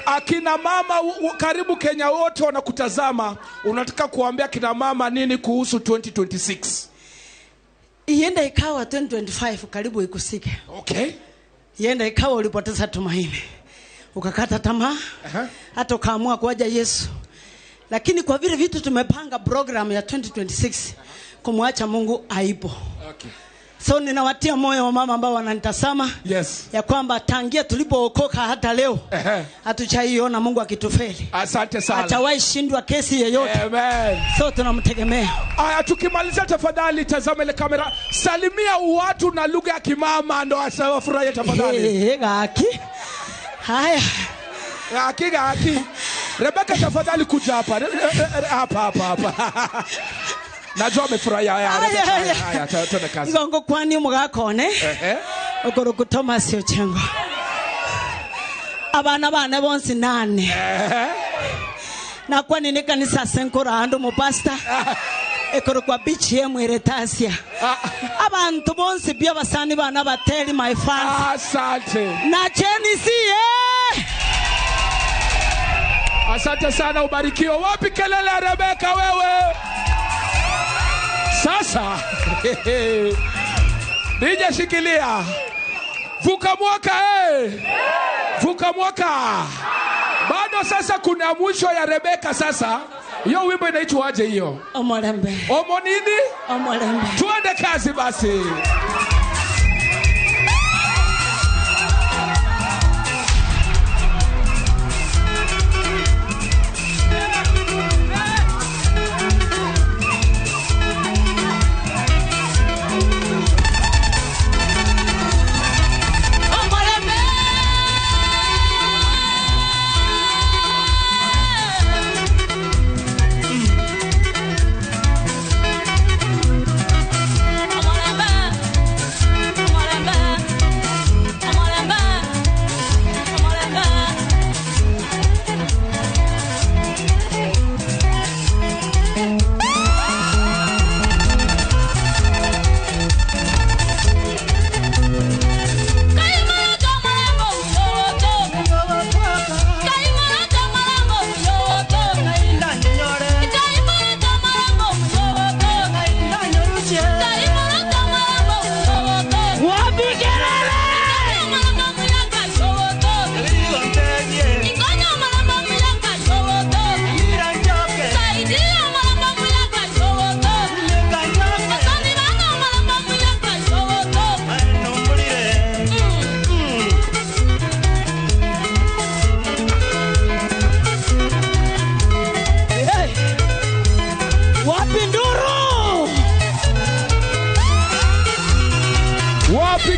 Akina mama karibu Kenya wote wanakutazama. Unataka kuambia kina mama nini kuhusu 2026? Ienda ikawa 2025 karibu ikusike. Okay. Ienda ikawa ulipoteza tumaini, ukakata tamaa, hata ukaamua kuacha Yesu. Lakini kwa vile vitu tumepanga program ya 2026 kumwacha Mungu haipo. Okay. So ninawatia moyo wa mama ambao wananitazama. Yes. Ya kwamba tangia tulipookoka hata leo hatujaiona Mungu akitufeli. Asante sana. Hajawahi shindwa kesi yeyote. Amen. So tunamtegemea. Aya, tukimaliza tafadhali tazama ile kamera. Salimia watu na lugha ya kimama ndo wafurahie tafadhali. Gaki. Haya. Gaki gaki. Rebecca tafadhali kuja hapa. Hapa hapa hapa. Najua amefurahia. Haya, haya, tuende kazi. Ngongo kwani mugakone. Okoro Thomas Ochengo. Abana bane bonsi nane. Na kwani ni kanisa senkora ando mu pastor. Ekoro kwa beach ye mwiretasia. Abantu bonsi bia basani bana bateli my fans. Asante. Na cheni sie. Asante sana, ubarikiwe. Wapi kelele ya Rebecca wewe? Sasa DJ shikilia. Vuka mwaka Vuka mwaka. Bado sasa kuna mwisho ya Rebecca sasa. Hiyo wimbo inaitwaje hiyo? Omolembe. Omo nini? Omolembe. Tuende kazi basi. Omolembe.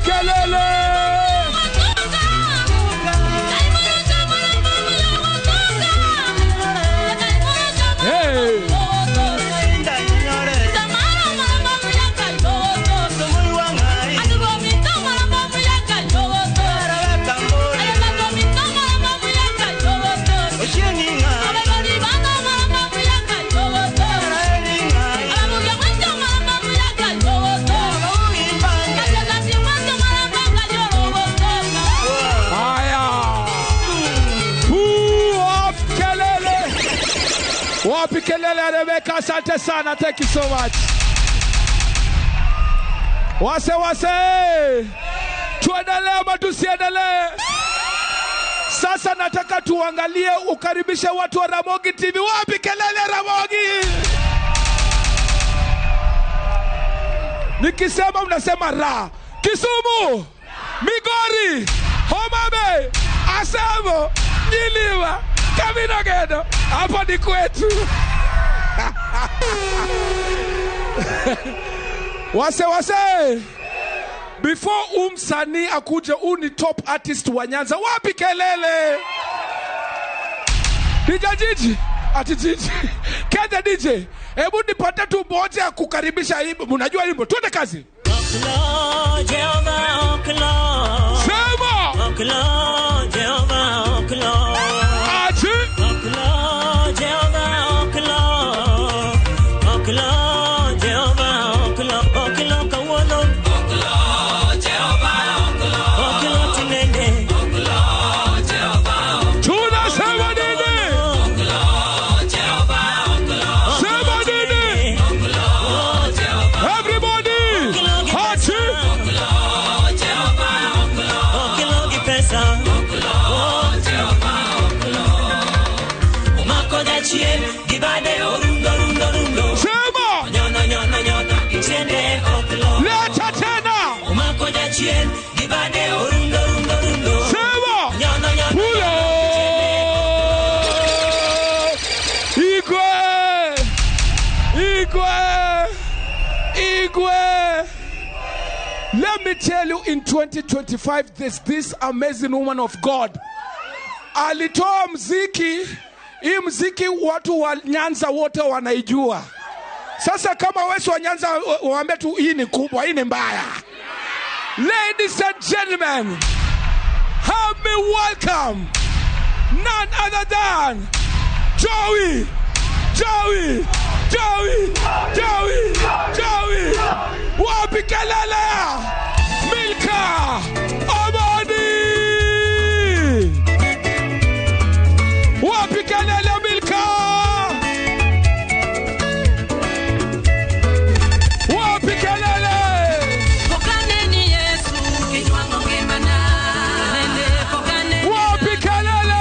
Wapi kelele? Hey. Wapi kelele Rebecca, asante sana, thank you so much. Wase wase, tuendelee ama tusiendelee? Sasa nataka tuangalie, ukaribishe watu wa Ramogi TV. Wapi kelele Ramogi? Nikisema mnasema ra. Kisumu, Migori, Homa Bay, Asamo, Nyiliwa, Kaminogedo, hapo ni kwetu. Wase wase, before umsanii akuje, huu ni top artist wa Nyanza. Wapi kelele? DJ Jiji, ati Jiji. Kenya DJ, hebu nipate tu moja ya kukaribisha hii. Mnajua hivyo, twende kazi. Sema. Ati. Tunasema nini? Sema nini? Everybody, ati. Sema. Leta tena. Sema. Pulo. Igwe. Igwe. Igwe. Let me tell you, in 2025, there's this amazing woman of God. Alitoa mziki. Hii mziki watu wa Nyanza wote wanaijua. Sasa kama wewe wa Nyanza waambie tu hii ni kubwa, hii ni mbaya. Ladies and gentlemen, help me welcome none other than Joey, Joey, Joey, Joey, Joey. Wapi kelele? Milka Amani. Wapi kelele Milka? Wapi kelele? Wapi kelele?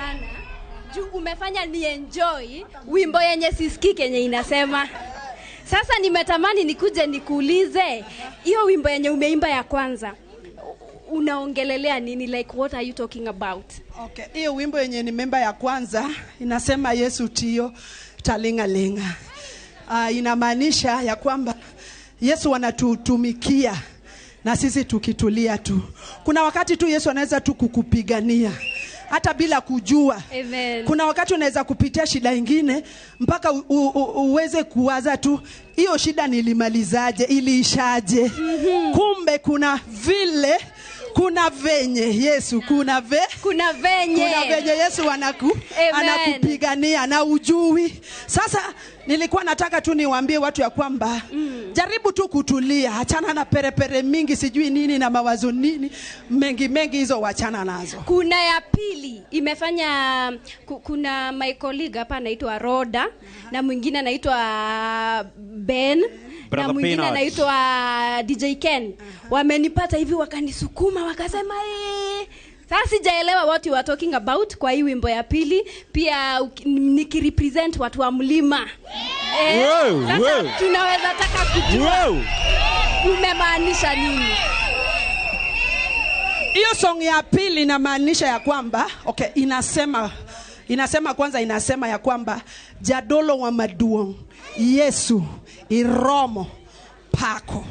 sana juu umefanya ni enjoy wimbo yenye sisikii kenye inasema. Sasa nimetamani nikuje nikuulize hiyo wimbo yenye umeimba ya kwanza unaongelelea nini, like what are you talking about? Okay, hiyo wimbo yenye nimeimba ya kwanza inasema Yesu tio talingalinga. Inamaanisha ya kwamba Yesu anatutumikia na sisi tukitulia tu. Kuna wakati tu Yesu anaweza tu kukupigania hata bila kujua. Amen. Kuna wakati unaweza kupitia shida ingine mpaka uweze kuwaza tu hiyo shida nilimalizaje, iliishaje? Kumbe kuna vile, kuna venye Yesu, kuna venye Yesu anakupigania na ujui. Sasa nilikuwa nataka tu niwaambie watu ya kwamba jaribu tu kutulia, achana na perepere mingi, sijui nini na mawazo nini mengi mengi, hizo wachana nazo. Kuna ya pili imefanya kuna my colleague hapa anaitwa Roda na mwingine anaitwa Ben Brother na mwingine Peanut. anaitwa DJ Ken. Wamenipata hivi wakanisukuma wakasema sasa sijaelewa what you are talking about kwa hii wimbo ya pili. Pia nikirepresent watu wa mlima. Wow, sasa wow. Tunaweza taka kujua wow, umemaanisha nini? Hiyo song ya pili inamaanisha ya kwamba okay, inasema kwanza, inasema ya kwamba jadolo wa maduong Yesu iromo pako.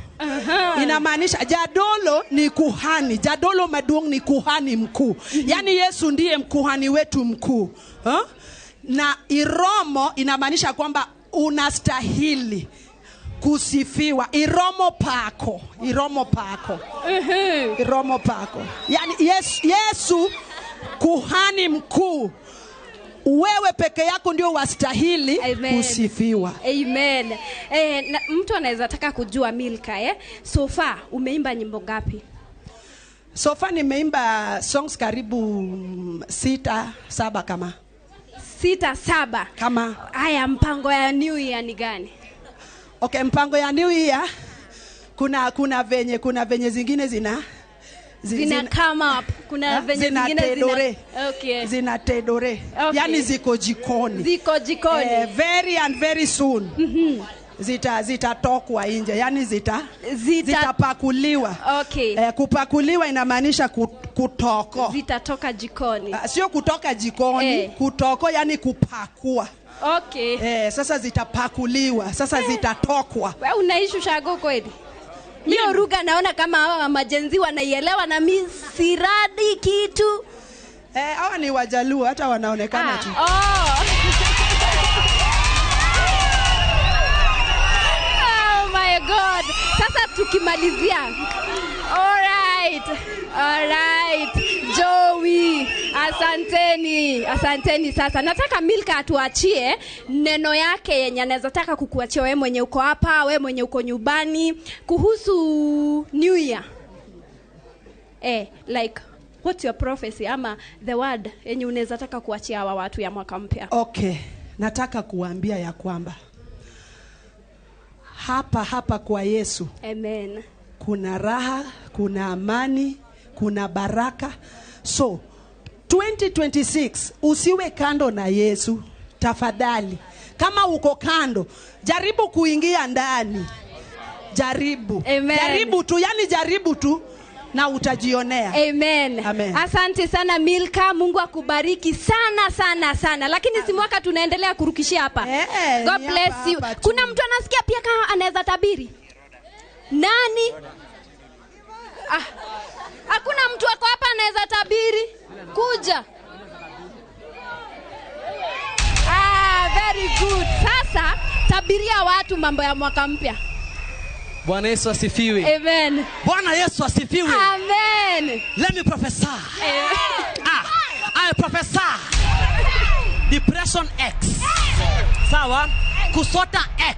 Inamaanisha jadolo ni kuhani, jadolo maduong ni kuhani mkuu. Yaani Yesu ndiye mkuhani wetu mkuu. Huh? Na iromo inamaanisha kwamba unastahili kusifiwa. Iromo pako, iromo pako. Iromo pako. Yaani Yesu kuhani mkuu, wewe peke yako ndio wastahili kusifiwa. Amen. Na mtu anaweza taka kujua Milka, so far umeimba nyimbo ngapi? So far nimeimba songs karibu 6 7 kama. 6 7 kama. Haya, mpango ya New Year ni gani? Okay, mpango ya New Year kuna venye zingine zina come up. Kuna venye zingine zina okay, zina tedore. Okay. Yani ziko jikoni. Ziko jikoni. Very and very soon. Zitatokwa nje. Yani zitapakuliwa. Okay. Kupakuliwa inamaanisha kutoko. Zitatoka jikoni. Sio kutoka jikoni, kutoko yani kupakua. Okay. Sasa zitapakuliwa, sasa zitatokwa. Wewe unaishi ushago kweli? Hiyo lugha naona kama hawa majenzi wanaielewa na mimi siradi kitu. Hawa ni Wajaluo hata wanaonekana tu. Oh. Oh my God. Sasa tukimalizia. All right. All right. Joey, asanteni. Asanteni sasa. Nataka Milka atuachie neno yake yenye anaweza taka kukuachia wewe mwenye uko hapa, wewe mwenye uko nyumbani kuhusu New Year. Like what's your prophecy ama the word yenye unaweza taka kuachia hawa watu ya mwaka mpya? Okay, nataka kuambia ya kwamba hapa kwa Yesu. Amen. Kuna raha, kuna amani, kuna baraka. So 2026 usiwe kando na Yesu tafadhali. Kama uko kando, jaribu kuingia ndani. Jaribu. Amen. Jaribu tu, yani jaribu tu na utajionea. Amen. Amen. Asante sana Milka, Mungu akubariki sana sana sana. Lakini si mwaka tunaendelea kurukishia hapa. God bless you. Kuna mtu anasikia pia kama anaweza tabiri? Nani? Hakuna mtu wako hapa anaweza tabiri? Kuja. Very good. Sasa tabiria watu mambo ya mwaka mpya. Bwana Yesu asifiwe. Amen. Bwana Yesu asifiwe. Amen. Let me prophesy. I prophesy. Depression X. Sawa? Kusota X.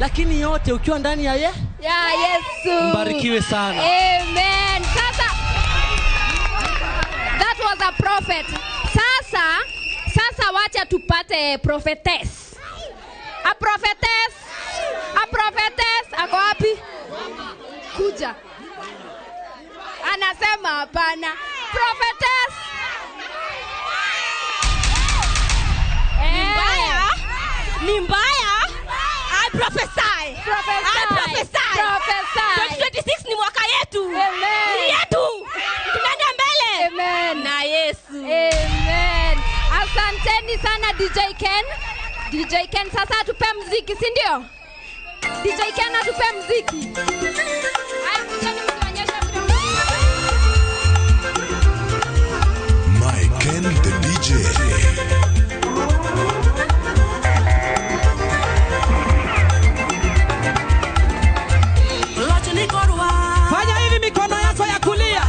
Lakini yote ukiwa ndani ya ye? Ya Yesu. Mbarikiwe sana. Amen. Sasa that was a prophet. Sasa wacha tupate prophetess. A prophetess. A prophetess ako wapi? Kuja. Anasema hapana. Prophetess. Prophesy. I prophesy. Prophesy. 2026 ni mwaka yetu. Amen. Ni yetu. Tunaenda mbele. Amen. Na Yesu. Amen. Asanteni sana DJ Ken. DJ Ken sasa atupe mziki, si ndio? DJ Ken atupe mziki. Haya, kujeni mtuonyeshe vile Mike Ken the DJ. Fanya hivi mikono yako ya kulia.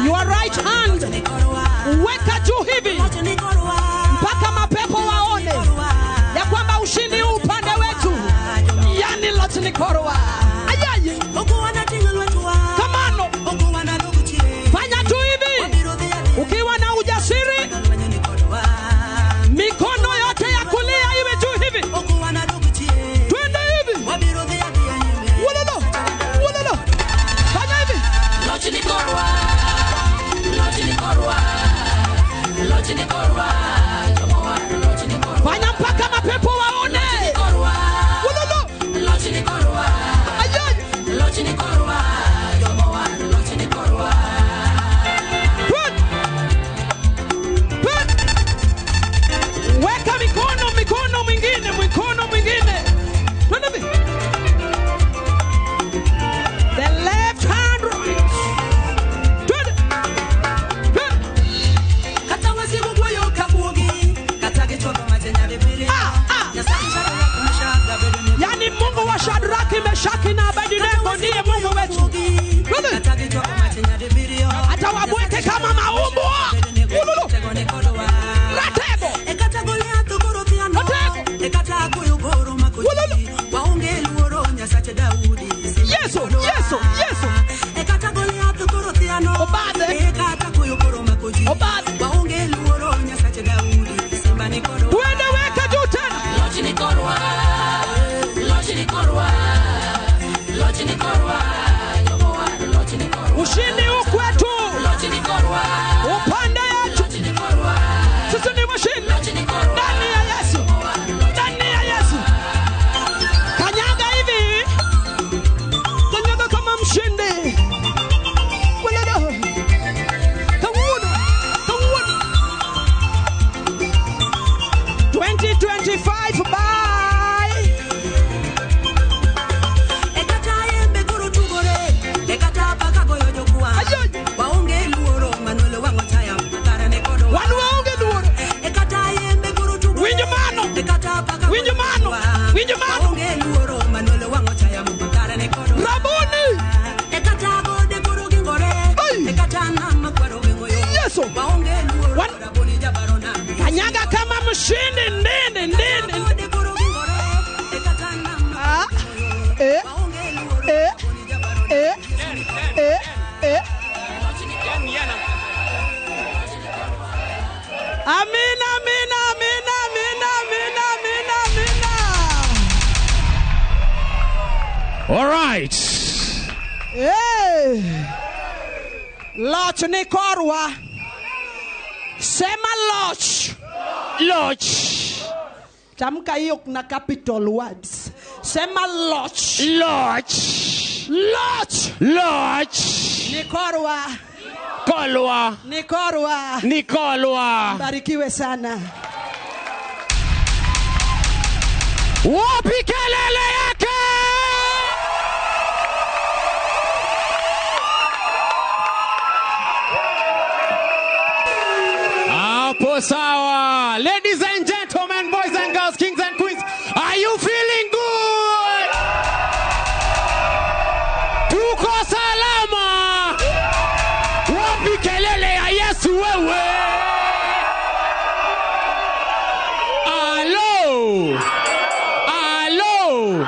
Your right hand. Weka juu hivi mpaka mapepo waone ya kwamba ushindi huu upande wetu. Yani loch ni korwa. Ayaye. Kamano. Fanya tu hivi ukiwa na ujasiri. Mikono yote ya kulia iwe juu hivi. Twende hivi. Wololo. Wololo. Fanya hivi. Fanya mpaka mapepo waone. Wololo. Ayaye. Twende. Twende. Weka mikono, mikono mwingine, mikono mwingine. Twende hivi. The left hand right. Twende. Twende. Yani Mungu wa Shadraki, Meshaki na Abednego ndiye Mungu wetu. Twende. Atawabweke kama maumbwa. Ululu. Ratego. Ratego. Ululu. Yesu, Yesu, Yesu. Obade. Obade. Twende, weka juu tena. Ushindi huu kwetu. Upande yetu. Sisi ni washindi. Ndani ya Yesu. Ndani ya Yesu. Kanyaga hivi. Kanyaga kama mshindi. Walala. Kawuona. Kawuona. 2025 bye. Wan waonge luoro. Winjo mano. Winjo mano. Winjo mano. Raboni. Ai. Yesu. Kanyaga kama mshindi ndende ndende. Ah. Eh. Eh. Eh. Eh. Eh. Amina, amina, amina, amina, amina, amina, amina. All right. Hey. Loch ni korwa. Sema loch. Loch. Tamka hiyo na capital words. Sema loch. Loch. Loch. Loch. Ni korwa. Kolwa. Ni korwa. Nikolwa. Barikiwe sana. Wapi kelele yake? Hapo sawa. Ladies and gentlemen, boys and girls, kings and queens, are you feeling good? Tuko salama. Wapi kelele ya Yesu wewe? Alo. Alo.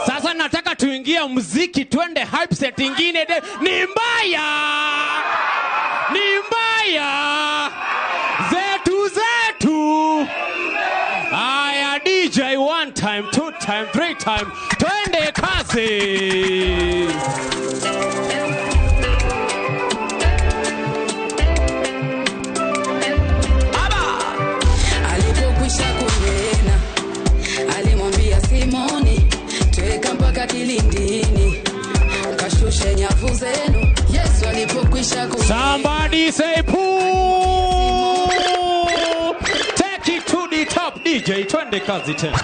Sasa nataka tuingie muziki, twende hype set ingine. Ni mbaya. Ni mbaya. Zetu zetu. Aya DJ, 1 time, 2 time, 3 time. Twende kazi. Alipokwisha kunena, alimwambia Somebody say poo. Take it to the top, DJ. Twende kazi tena.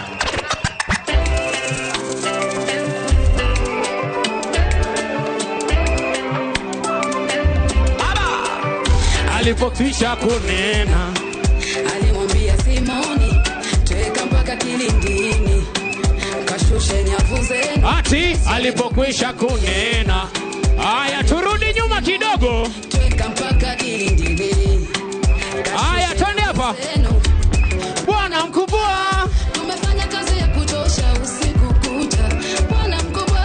Alipokwisha kunena, alimwambia Simoni, tweka mpaka kilindini, kashushe nyavu zenu. Ati alipokwisha kunena. Aya, turudi nyuma kidogo. Tweka mpaka kilindini. Aya, twende hapa. Bwana mkubwa, tumefanya kazi ya kuchosha usiku kucha. Bwana mkubwa,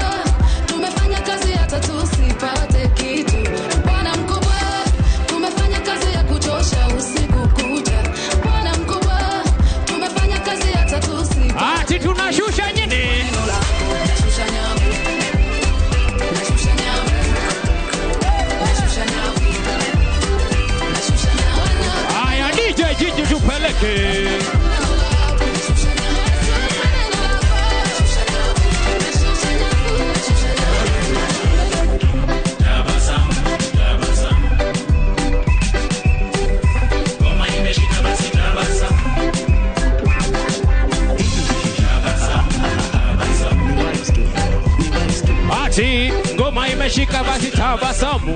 tumefanya kazi hata tusipate kitu. Bwana mkubwa, tumefanya kazi ya kuchosha usiku kucha. Bwana mkubwa, tumefanya kazi hata tusipate. Ati tunashusha nyinyi. Nashusha nyavu. Nashusha nyavu. Nashusha nyavu. Nashusha nyavu. Aya, DJ Jiji tupeleke. Ati ngoma imeshika basi tabasamu.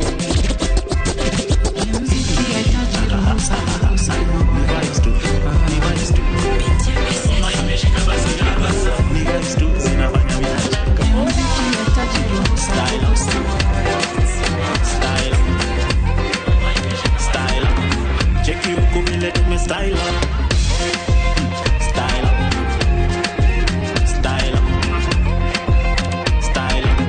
Cheki huku vile tume style up. Style up. Style up. Style up.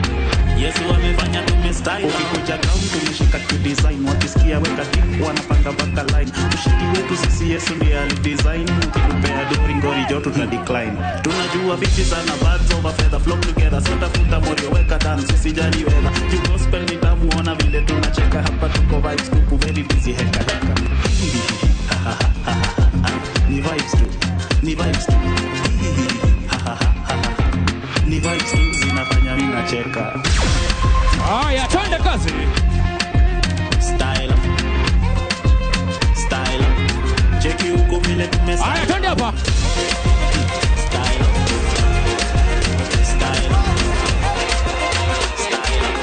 Yesu amefanya tume style up. Ukikuja ground tumeshika kidesign, wakisikia weka tip wanapanga mpaka line. Ushindi wetu sisi Yesu ndiye alidesign. Ukitupea dori ngori joto tuna decline. Tunajua fiti sana birds over feather flock together. Sota futa morio weka dance usijali weather. You gospel ni tamu ona vile tunacheka hapa tuko vibes tuko very busy heka heka. Ni vibes tu, ni vibes tu, ni vibes tu zinafanya mimi nacheka. Haya, twende kazi. Style up, style up. Cheki huko vile tume. Haya, twende hapa. Style up, style up, style up.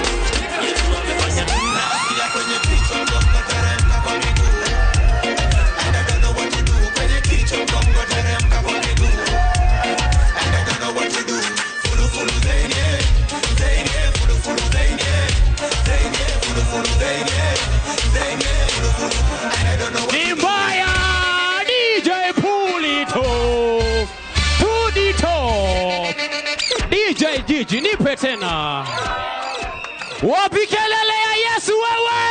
Yesu amefanya kila kwenye kichwa mgongo teremka kwa miguu. And I don't know what to do kwenye kichwa mgongo teremka kwa miguu. And I don't know what to do. Fulu fulu zenye, zenye fulu fulu zenye, zenye fulu fulu zenye, zenye fulu fulu. And I don't know what Ni mbaya DJ Pulito. To the top. DJ Gigi nipe tena. Wapi kelele ya Yesu wewe?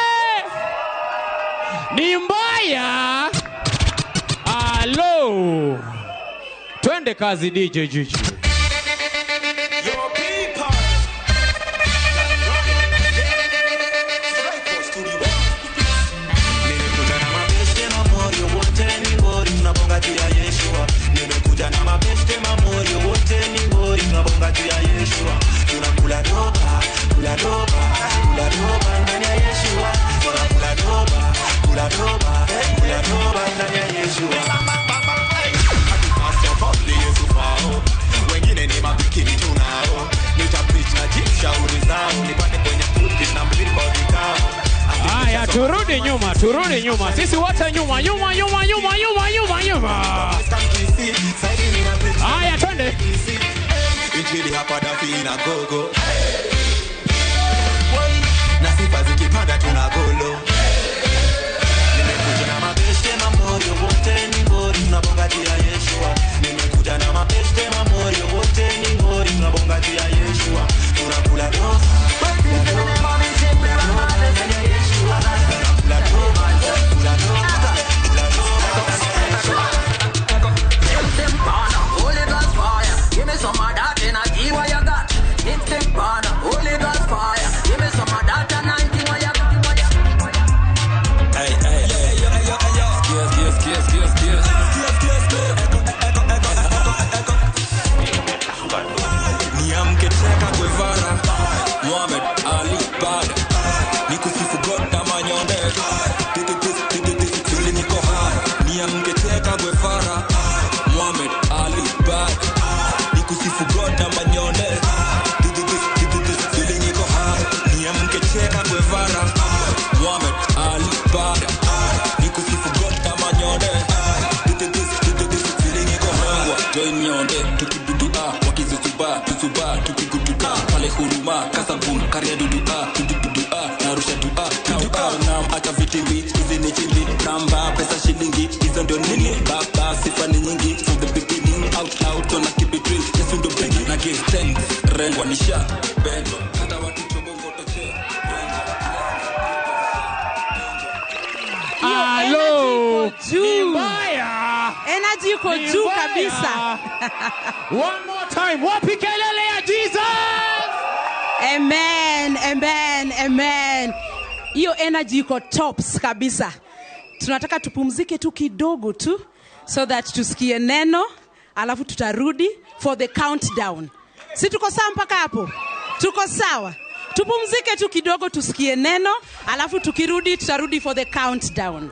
Ni mbaya. Alo. Twende kazi DJ Gigi. Nimekuja na mabeste mamorio wote ni ngori tunabonga juu ya Yeshua. Nimekuja na mabeste mamorio wote ni ngori tunabonga juu ya Yeshua. Tunakula doba, kula doba, kula doba ndani ya Yeshua. Tunakula doba, kula doba, kula doba ndani ya Yeshua. Wengine ni mapikini tunao, nitapreach na jishauri zao, nipate kwenye pulpit na mliri kwa vikao. Haya, turudi nyuma, turudi nyuma. Sisi wote nyuma, nyuma, nyuma, nyuma, nyuma, nyuma, nyuma. Haya, twende. Injili hapa dafi ina gogo. Na sifa zikipanda tunagolo. Nimekuja na mabeste mamorio wote ni ngori tunabonga juu ya Yeshua. Nimekuja na mabeste mamorio wote ni ngori tunabonga juu ya Yeshua. Tunakula doba, kula doba, kula doba ndani ya Yeshua. Tunakula doba, kula doba, kula doba ndani ya Yeshua. Holy Ghost fire, give me some of that energy what you got. It's the pan, Guevara, Muhammad Ali Bada. Nikusifu God kama nyonde. Do this, feeling iko hangwa. Join nyonde, tukidudu a, wakizuzuba, tuzuba, tukiguduka. Pale huruma, kasabun, karia dudu a, tududu a, narusha dua, dua. Nam acha vitimbi, hizi ni chimbi. Namba, pesa shilingi, hizo ndio nini. Baba, sifa ni nyingi, from the beginning, out loud, tuna keep it real. Yesu ndo bigi, na give thanks, rengwa nisha, bendo. Hata watu chobongo toche. Hello. Juu. Energy iko juu kabisa. One more time. Wapi kelele ya Jesus? Amen, amen, amen. Hiyo energy iko tops kabisa. Tunataka tupumzike tu kidogo tu so that tusikie neno, alafu tutarudi for the countdown. Si tuko sawa mpaka hapo? Tuko sawa. Tupumzike tu kidogo tusikie neno, alafu tukirudi tutarudi for the countdown.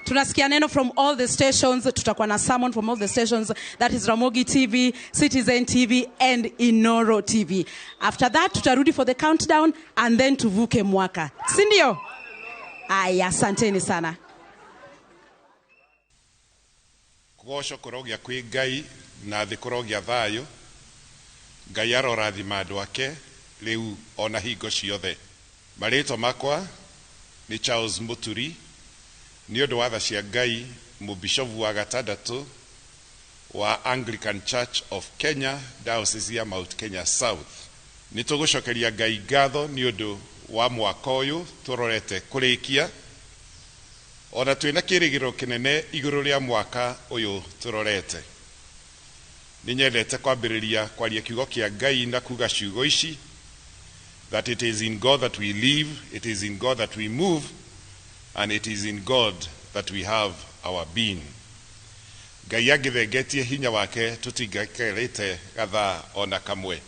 Tunasikia neno from all the stations, tutakuwa na sermon from all the stations, that is Ramogi TV, Citizen TV and Inoro TV. After that tutarudi for the countdown and then tuvuke mwaka. Si ndio? Aya, asanteni sana. Kugocwo kũrogĩa kwĩ Ngai na thĩ kũrogĩa thayũ. Ngai arorathima andũ ake rĩu ona hingo ciothe. Marĩtwa makwa nĩ Charles Muturi, nĩ ũndũ wa tha cia Ngai, mũbishovu wa gatandatũ wa Anglican Church of Kenya, Diocese ya Mount Kenya South. Nĩ tũgũcokeria Ngai ngatho nĩ ũndũ wa mwaka ũyũ tũrorete kũrĩkia, ona twĩna kĩrĩgĩrĩro kĩnene igũrũ rĩa mwaka ũyũ tũrorete. Nĩ nyendete kwambĩrĩria kwaria kiugo kĩa Ngai na kuga ciugo ici, that it is in God that we live, it is in God that we move, and it is in God that we have our being. Ngai angĩthengetie hinya wake tũtingĩikarĩte gathaa ona kamwe.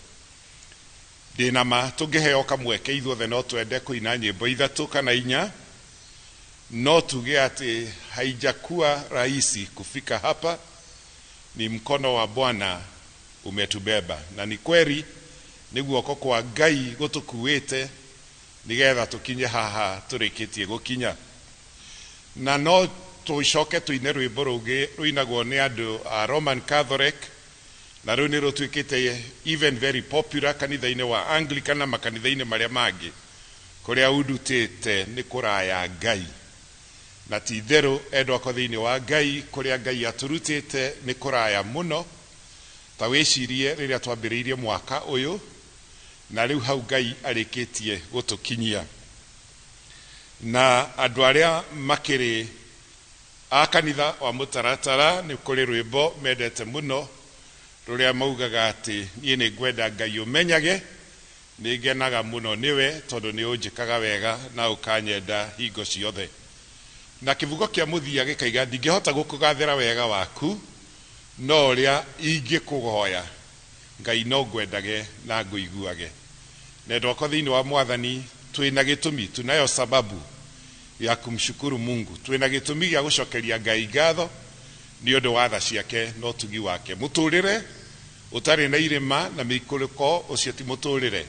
Ndĩna ma tũngĩheo kamweke ithuothe no twende kũina nyĩmbo ithatũ kana inya, no tuge atĩ haijakuwa rahisi kufika hapa, ni mkono wa Bwana umetubeba. Na ni kweli nĩ guoko kwa Ngai gũtũkuĩte nĩgetha tũkinye haha tũrĩkĩtie gũkinya. Na no tũcoke tũine rwĩmbo rũngĩ rũinagwo nĩ andũ a Roman Catholic, na rũu nĩ rũtuĩkĩte even very popular kanitha-inĩ wa Anglican na makanitha-inĩ marĩa mangĩ, kũrĩa undutĩte nĩ kũraya Ngai. Na ti itherũ endwa akwa thĩinĩ wa Ngai, kũrĩa Ngai atũrutĩte nĩ kũraya mũno. Ta wĩcirie rĩrĩa twambĩrĩirie mwaka ũyũ, na rĩu hau Ngai arĩkĩtie gũtũkinyia. Na andũ arĩa makĩrĩ a kanitha wa mũtaratara nĩ kũrĩ rwĩmbo mendete mũno rũrĩa maugaga atĩ niĩ nĩ ngwenda Ngai ũmenyage, nĩ ngenaga mũno nĩwe tondũ nĩ ũnjĩkaga wega na ũkanyenda hingo ciothe. Na kĩbugo kĩa mũthia gĩkaiga ndingĩhota gũkũgathĩra wega waku, no ũrĩa ingĩkũhoya Ngai no ngwendage na ngũiguage. Na endwa akwa thĩinĩ wa Mwathani, twĩna gĩtũmi, tunayo sababu ya kumshukuru Mungu. Twĩna gĩtũmi gĩa gũcokeria Ngai ngatho nĩ ũndũ wa tha ciake na ũtugi wake. Mũtũrĩre ũtarĩ na irĩma na mĩikũrũko ũcio ti mũtũrĩre.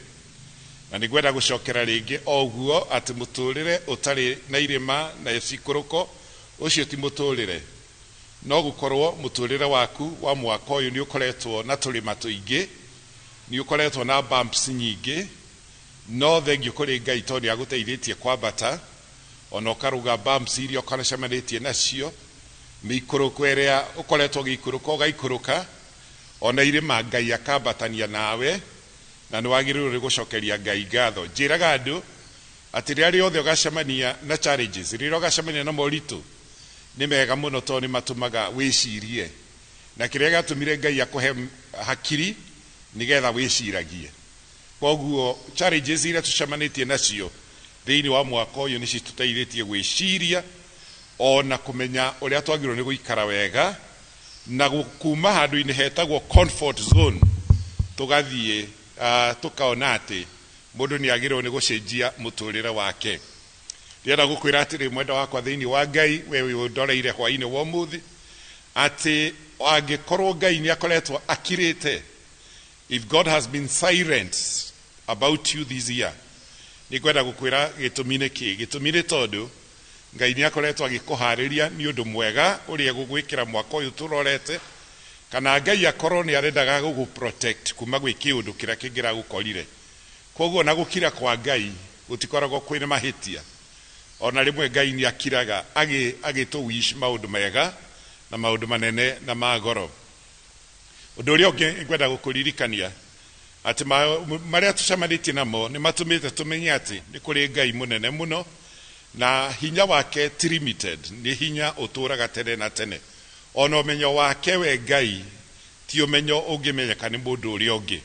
Na nĩ ngwenda gũcokera rĩngĩ o ũguo atĩ mũtũrĩre ũtarĩ na irĩma na ciikũrũko ũcio ti mũtũrĩre. No gũkorwo mũtũrĩre waku wa mwaka ũyũ nĩ ũkoretwo na tũrĩma tũingĩ, nĩ ũkoretwo na bumps nyingĩ, no thengio kũrĩ Ngai tondũ nĩ agũteithĩtie kwambata, ona ũkarũga bumps iria ũkoracemanĩtie nacio, mĩikũrũko ĩrĩa ũkoretwo ũgĩikũrũka ũgaikũrũka, ona irĩma Ngai akambatania nawe, na nĩ wagĩrĩirwo nĩ gũcokeria Ngai ngatho. Njĩraga andũ atĩ rĩrĩa rĩothe ũgacemania na challenges, rĩrĩa ũgacemania na moritũ, nĩ mega mũno tondũ nĩ matũmaga wĩcirie. Na kĩrĩa gĩatũmire Ngai akũhe hakiri nĩgetha wĩciragie. Koguo challenges iria tũcemanĩtie nacio thĩinĩ wa mwaka ũyũ nĩ citũteithĩtie gwĩciria ona kũmenya ũrĩa twagĩrĩirwo nĩ gũikara wega na kuma handũ-inĩ hetagwo comfort zone tũgathiĩ tũkaona atĩ mũndũ nĩ agĩrĩirwo nĩ gũcenjia mũtũrĩre wake. Ndĩrenda gũkwĩra atĩrĩ mwenda wakwa thĩinĩ wa Ngai, we ũndoreire hwaĩ-inĩ wa ũmũthĩ, atĩ angĩkorwo Ngai nĩ akoretwo akirĩte, if God has been silent about you this year, Nĩ ngwenda gũkwĩra gĩtũmi nĩ kĩ. Gĩtũmi nĩ tondũ Ngai nĩ akoretwo agĩkũharĩria nĩ ũndũ mwega ũrĩa egũgwĩkĩra mwaka ũyũ tũrorete, kana Ngai akorwo nĩ arendaga gũgũ protect kuma gwĩ kĩũndũ kĩrĩa kĩngĩragũkorire. Koguo na gũkira kwa Ngai gũtikoragwo kwĩna mahĩtia. Ona rĩmwe Ngai nĩ akiraga agĩtũ wish maũndũ mega na maũndũ manene na ma goro. Ũndũ ũrĩa ũngĩ ngwenda gũkũririkania atĩ marĩa tũcemanĩtie namo nĩ matũmĩte tũmenye atĩ nĩ kũrĩ Ngai mũnene mũno na hinya wake ti limited, nĩ hinya ũtũraga tene na tene. Ona ũmenyo wake we Ngai ti ũmenyo ũngĩmenyeka nĩ mũndũ ũrĩa ũngĩ.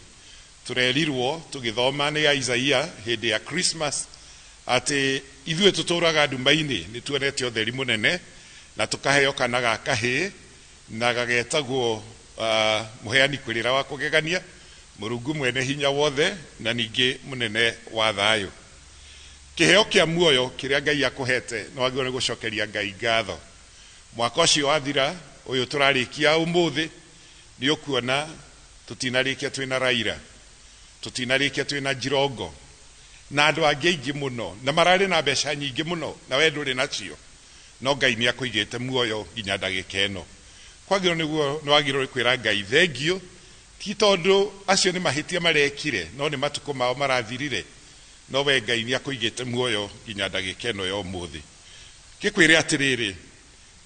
Tũrerirwo tũgĩthoma nĩ Isaia hĩndĩ ya Christmas atĩ ithuĩ tũtũraga nduma-inĩ nĩ tuonete ũtheri mũnene na tũkaheo kana ga kahĩĩ na gagetagwo mũheani kwĩrĩra wa kũgegania, Mũrungu mwene hinya wothe na ningĩ mũnene wa thayũ. Kĩheo kĩa muoyo kĩrĩa Ngai akũhete nĩ wagĩrĩirwo nĩ gũcokeria Ngai ngatho. Mwaka ũcio wathira ũyũ tũrarĩkia ũmũthĩ nĩ ũkuona tũtinarĩkia twĩna Raila, tũtinarĩkia twĩna Jirongo na andũ angĩ aingĩ mũno na mararĩ na mbeca nyingĩ mũno na we ndũrĩ nacio, no Ngai nĩ akũigĩte muoyo nginya ndagĩka ĩno. Kwagĩrĩirwo nĩguo nĩ wagĩrĩirwo nĩ kwĩra Ngai thengio, ti tondũ acio nĩ mahĩtia marekire no nĩ matukũ mao marathirire, no we Ngai nĩ akũigĩte muoyo nginya ndagĩka ĩno ya ũmũthĩ. Ngĩkwĩre atĩrĩrĩ,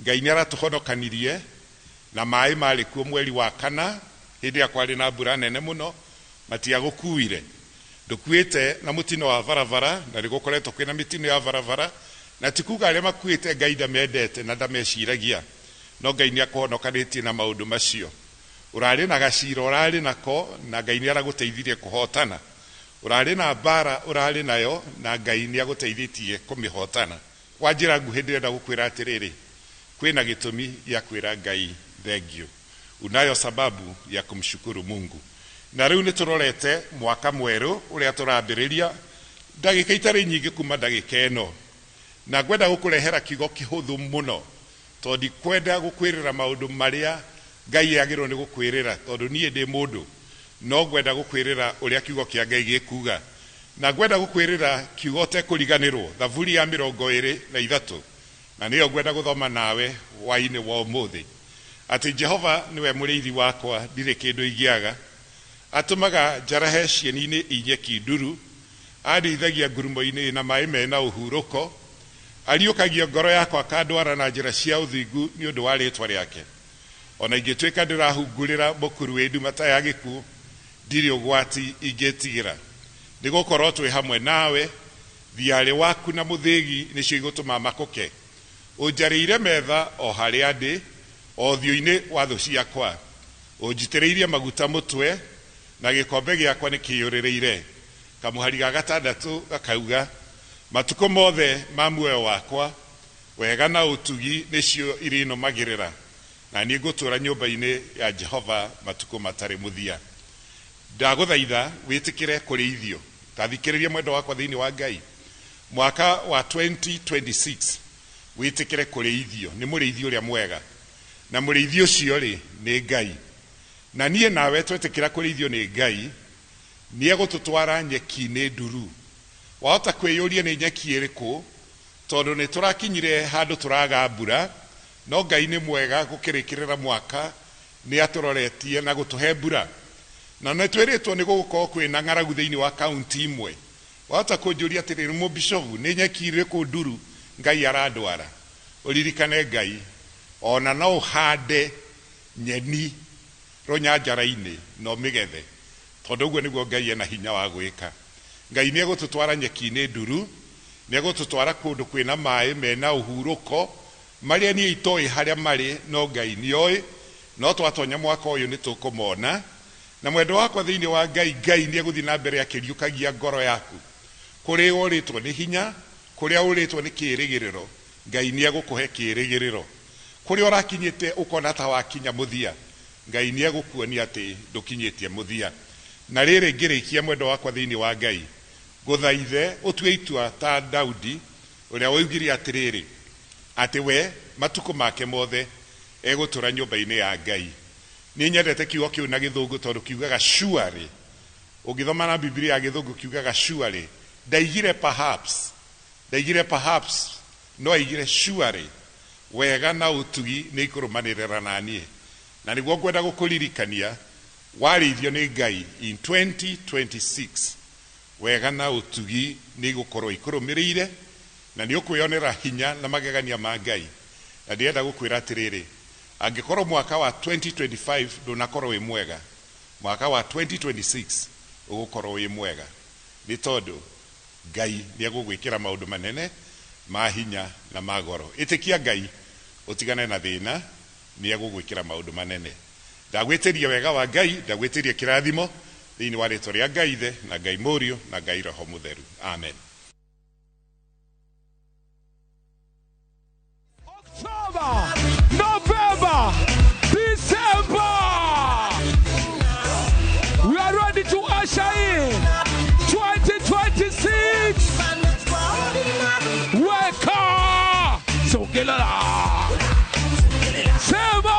Ngai nĩ aratũhonokanirie na maĩ marĩ kuo mweri wa kana hĩndĩ ĩrĩa kwarĩ na mbura nene mũno, matiagũkuire. Ndũkuĩte na mũtino wa barabara, na nĩ gũkoretwo kwĩna mĩtino ya barabara, na ti kuga arĩa makuĩte Ngai ndamendete na ndameciragia, no Ngai nĩ akũhonokanĩtie na maũndũ macio. Ũrarĩ na gacira ũrarĩ nako na Ngai nĩ aragũteithirie kũhotana. Ũrarĩ na mbara ũrarĩ nayo na Ngai nĩ agũteithĩtie kũmĩhotana. Kwa njĩra nguhĩ ndĩrenda gũkwĩra atĩrĩrĩ, kwĩna gĩtũmi gĩa kwĩra Ngai thengio. Unayo sababu ya kumshukuru Mungu. Na rĩu nĩ tũrorete mwaka mwerũ ũrĩa tũrambĩrĩria ndagĩka itarĩ nyingĩ kuma ndagĩka ĩno, na ngwenda gũkũrehera kiugo kĩhũthũ mũno tondũ ndikwenda gũkwĩrĩra maũndũ marĩa Ngai agĩrĩirwo nĩ gũkwĩrĩra tondũ niĩ ndĩ mũndũ, no ngwenda gũkwĩrĩra ũrĩa kiugo kĩa Ngai gĩkuga. Na ngwenda gũkwĩrĩra kiugo ũtekũriganĩrwo, Thaburi ya 23, na nĩyo ngwenda gũthoma nawe hwaĩ-inĩ wa ũmũthĩ, atĩ Jehova nĩwe mũrĩithi wakwa, ndirĩ kĩndũ ingĩaga. Atũmaga njarahe cieni-inĩ inyeki nduru, andĩithagia ngurumo-inĩ na maĩ mena ũhurũko, ariũkagia ngoro yakwa akandwara na njĩra cia ũthingu nĩ ũndũ wa rĩĩtwa rĩake. Ona ingĩtuĩka ndĩrahungurĩra mũkuru wĩ nduma ta ya gĩkuũ, ndirĩ ũgwati ingĩtigĩra, nĩgũkorwo twĩ hamwe nawe. Thiarĩ waku na mũthĩgi nĩcio igũtũma makũke. Ũnjarĩire metha o harĩa ndĩ, o ũthiũ-inĩ wa thũ ciakwa. Ũnjitĩrĩirie maguta mũtwe, na gĩkombe gĩakwa nĩ kĩiyũrĩrĩire. Kamũhari ga gatandatũ gakauga, matukũ mothe ma muoyo wakwa, wega na ũtugi nĩcio irĩnũmagĩrĩra, na niĩ ngũtũũra nyũmba-inĩ ya Jehova matukũ matarĩ mũthia. Ndagũthaitha wĩtĩkĩre kũrĩithio. Tathikĩrĩria mwendo wakwa thĩinĩ wa Ngai. Mwaka wa 2026 wĩtĩkĩre kũrĩithio nĩ mũrĩithi ũrĩa mwega, na mũrĩithi ũcio rĩ nĩ Ngai. Na niĩ nawe twetĩkĩra kũrĩithio nĩ Ngai, nĩ egũtũtwara nyeki-inĩ nduru. Wahota kwĩyũria nĩ nyeki ĩrĩkũ, tondũ nĩ tũrakinyire handũ tũraga mbura, no Ngai nĩ mwega gũkĩrĩkĩrĩra mwaka nĩ atũroretie na gũtũhe mbura. Na nĩ twĩrĩtwo nĩ gũgũkorwo kwĩna ng'aragu thĩinĩ wa kaunti imwe. Wahota kũnjũria atĩrĩrĩ, mũbishobu, nĩ nyeki ĩrĩkũ nduru Ngai arandwara? Ũririkane Ngai ona no ũhande nyeni rũnyanjara-inĩ na ũmĩgethe, tondũ ũguo nĩguo Ngai ena hinya wa gwĩka. Ngai nĩ egũtũtwara nyeki-inĩ nduru, nĩ egũtũtwara kũndũ kwĩna maĩ mena ũhurũko, marĩa niĩ itoĩ harĩa marĩ, no Ngai nĩoĩ. No twatonya mwaka ũyũ nĩ tũkũmona. Na mwendo wakwa thĩinĩ wa Ngai, Ngai nĩ egũthiĩ na mbere akĩriũkagia ngoro yaku. Kũrĩa ũrĩtwo nĩ hinya, kũrĩa ũrĩtwo nĩ kĩĩrĩgĩrĩro, Ngai nĩ egũkũhe kĩĩrĩgĩrĩro. Kũrĩa ũrakinyĩte ũkona ta wakinya mũthia, Ngai nĩ egũkuonia atĩ ndũkinyĩtie mũthia. Na rĩrĩ ngĩrĩkia mwendo wakwa thĩinĩ wa Ngai, ngũthaithe ũtue itua ta Daudi ũrĩa woigire atĩrĩrĩ, atĩ we matukũ make mothe egũtũra nyũmba-inĩ ya Ngai. Nĩ nyendete kiugo kĩu na gĩthũngũ tondũ kiugaga surely. Ũngĩthoma na Bibilia ya gĩthũngũ kiugaga surely. Ndaigire perhaps, ndaigire perhaps, no aigire surely wega na utugi nĩ ikũrũmanĩrĩra na niĩ. Na nĩguo ngwenda gũkũririkania warĩithio nĩ Ngai in 2026 wega na ũtugi nĩ igũkorwo ikũrũmĩrĩire na nĩ ũkwĩonera hinya na magegania ma Ngai. Na ndĩrenda gũkwĩra atĩrĩrĩ, angĩkorwo mwaka wa 2025 ndũnakorwo wĩ mwega, mwaka wa 2026 ũgũkorwo wĩ mwega, nĩ tondũ Ngai nĩ egũgwĩkĩra maũndũ manene ma hinya na ma goro. Ĩtĩkia Ngai ũtigane na thĩna, nĩ egũgwĩkĩra maũndũ manene. Ndagwĩtĩria wega wa Ngai, ndagwĩtĩria kĩrathimo thĩinĩ wa rĩtwa rĩa Ngai Ithe na Ngai Mũriũ na Ngai Roho Mũtheru. Amen. October, November, December. We are ready to usher in 2026. Wake up! Songelela. Sema!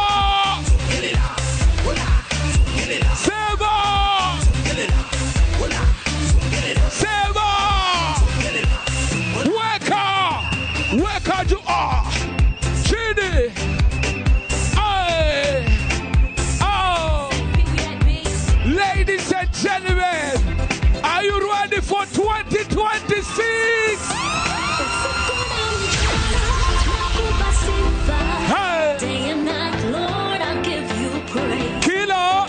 Sema! Sema! Wake up! Wake up! You are. Chini. Aye. Oh. Ladies and gentlemen, are you ready for 2026? Hey. Day and night, Lord, I'll give you praise. Killer.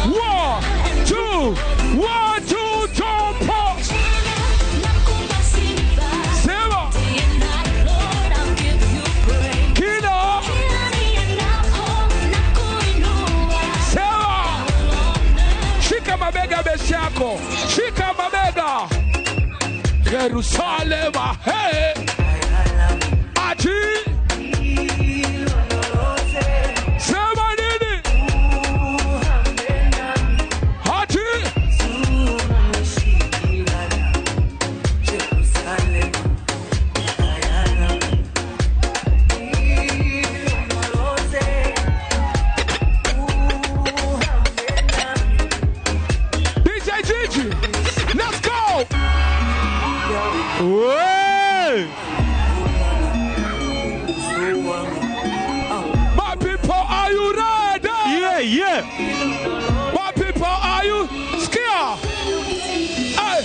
1, 2, 1, 2, 2, 4. Sema. Killer. Sema. Shika mabega besi yako. Shika mabega. Jerusalem, hey. Ati. Sema nini? Ati. DJ Gigi, let's go. Hey! My people, are you ready? Yeah, yeah. My people, are you scared? Hey,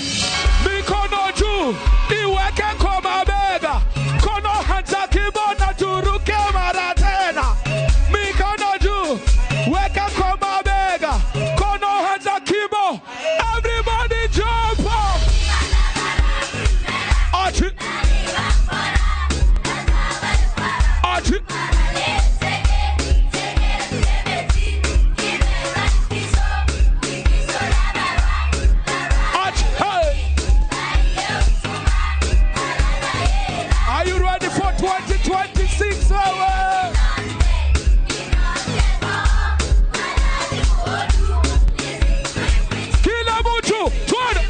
mikono juu, iweke kwa mabega. Kono hata kibona turuke mara tena. Mikono juu, weka kwa mabega. Kono hata kibo. Everybody jump up. Ati. Ati. Ati. Hey. Are you ready for 2026? Wewe? Kila mtu twende.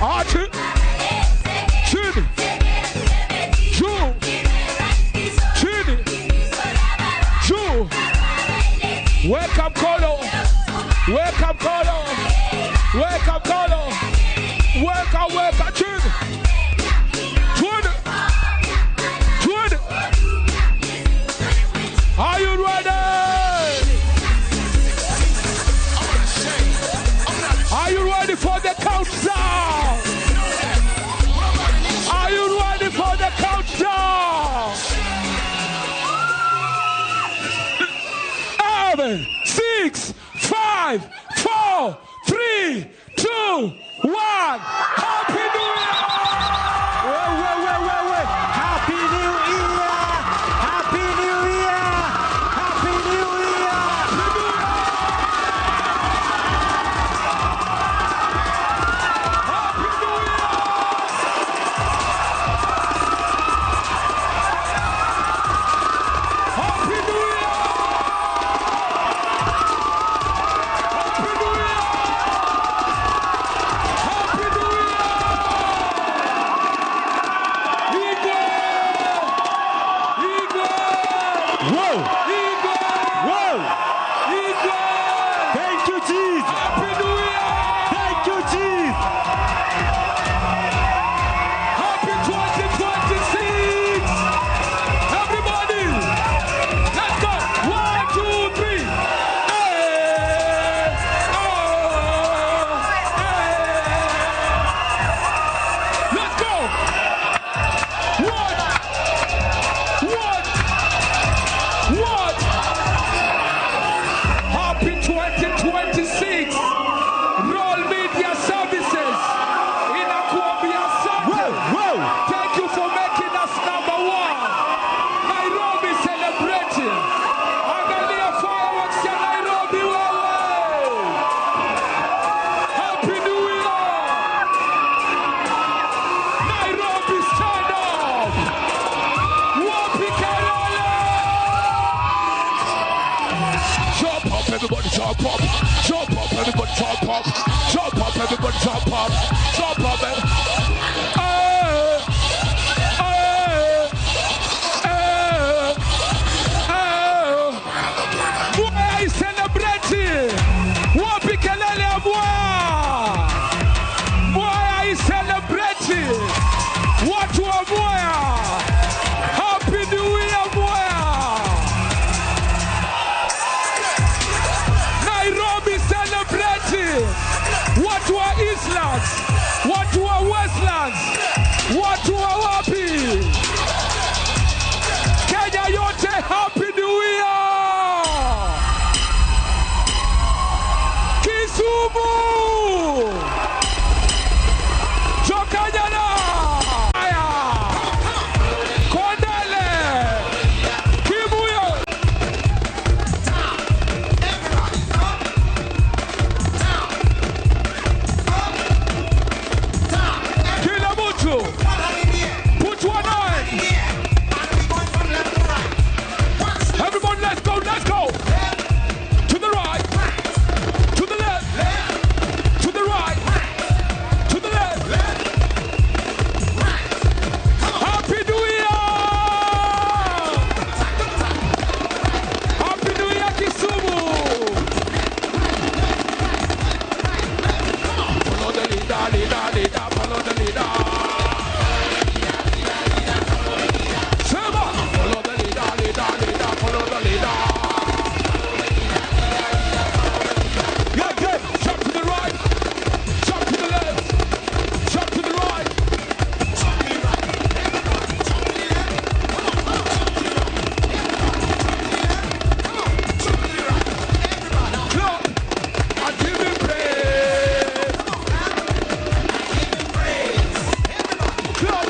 Ati. Chini. Juu. Chini. Juu. Weka mkono. Weka mkono. Weka mkono. Weka, weka chini. Twende. Twende. Are you ready? Are you ready for the countdown? Are you ready for the countdown? 7, 6, 5, 4, 3, 2, 1. Happy New Year! Wait, wait, wait, wait, wait. Happy New Year! Happy New Year! Happy New Year! Happy New Year! Happy New Year! Happy New Year! Jump up, everybody jump up. Jump up, everybody jump up. Jump up, everybody jump up. Jump up, Mwea is celebrating. Wapi kelele ya Mwea? Mwea is celebrating. Watu wa Mwea. Happy New Year, Mwea. Nairobi celebrating. Watu wa Eastlands, watu wa Westlands, watu wa wapi? Kenya yote, Happy New Year. Kisumu. Chokanyana. Aya. Kondele. Kibuye. Kila mtu. Put one on. Everybody, let's go, let's go. To the right. To the left. To the right. To the left. Happy New Year! Happy New Year, Kisumu! Follow the leader, leader, leader, follow the leader. Sema! Follow the leader, leader, leader, follow the leader. Yeah, yeah. Jump to the right. Jump to the left. Jump to the right. Clap and give him praise. Clap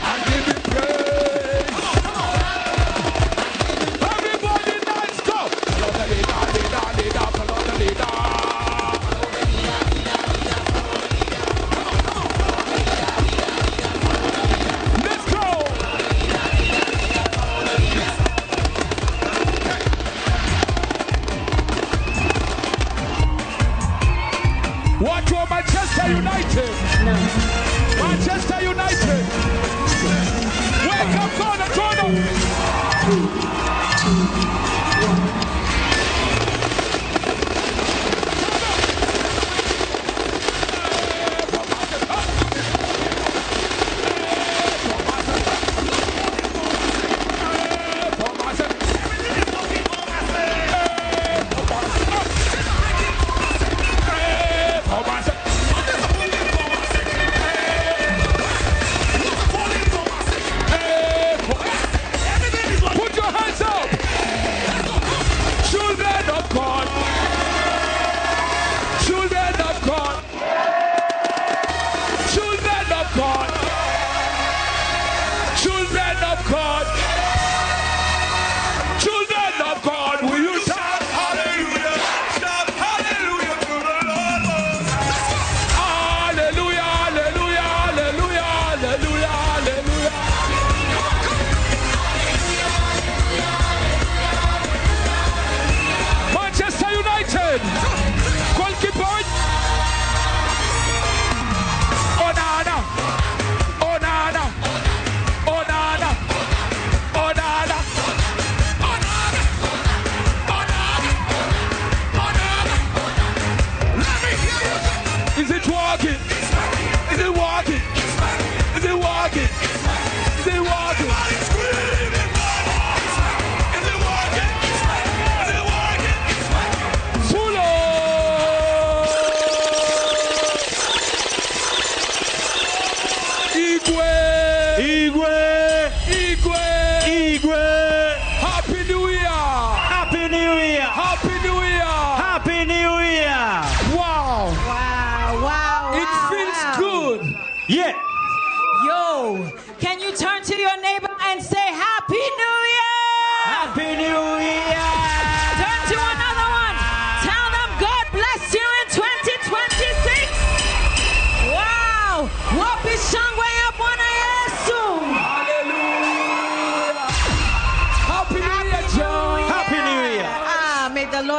and give him praise. Everybody, let's go. Follow the leader, leader, leader, follow the leader. Let's go. Watu wa Manchester United. Manchester United. Wake up, corner, corner. 3, 2, 1.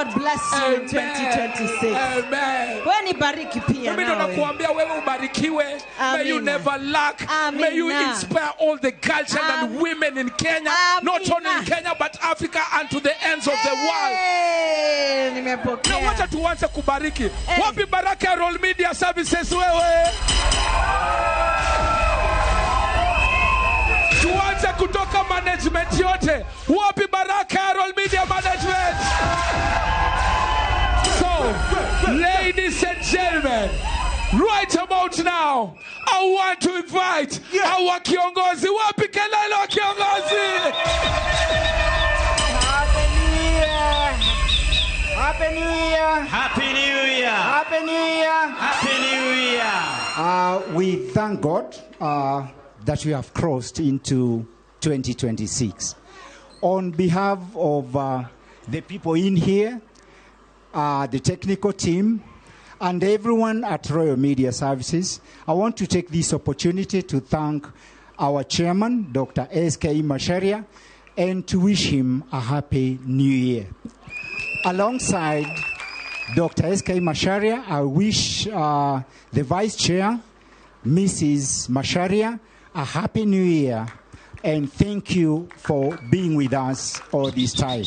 God bless you in 2026. Amen. Wewe nibariki pia Mimi ndo nawe. nakuambia wewe ubarikiwe. May you Amina. never lack. May you Amina. inspire all the girls and women in Kenya, not only in Kenya but Africa and to the ends of the world. Nimepokea. Na wacha tuanze kubariki. Wapi baraka ya Royal Media Services wewe? Tuanze kutoka management yote. Wapi baraka ya Royal Media Management? So, ladies and gentlemen, right about now, I want to invite our kiongozi. Wapi kelele wa kiongozi? Happy New Year! Happy New Year! Happy New Year! Happy New Year! We thank God that we have crossed into 2026. On behalf of the people in here, the technical team, and everyone at Royal Media Services, I want to take this opportunity to thank our chairman, Dr. S.K. Macharia, and to wish him a happy new year. Alongside Dr. S.K. Macharia, I wish the vice chair, Mrs. Macharia, a happy new year, and thank you for being with us all this time.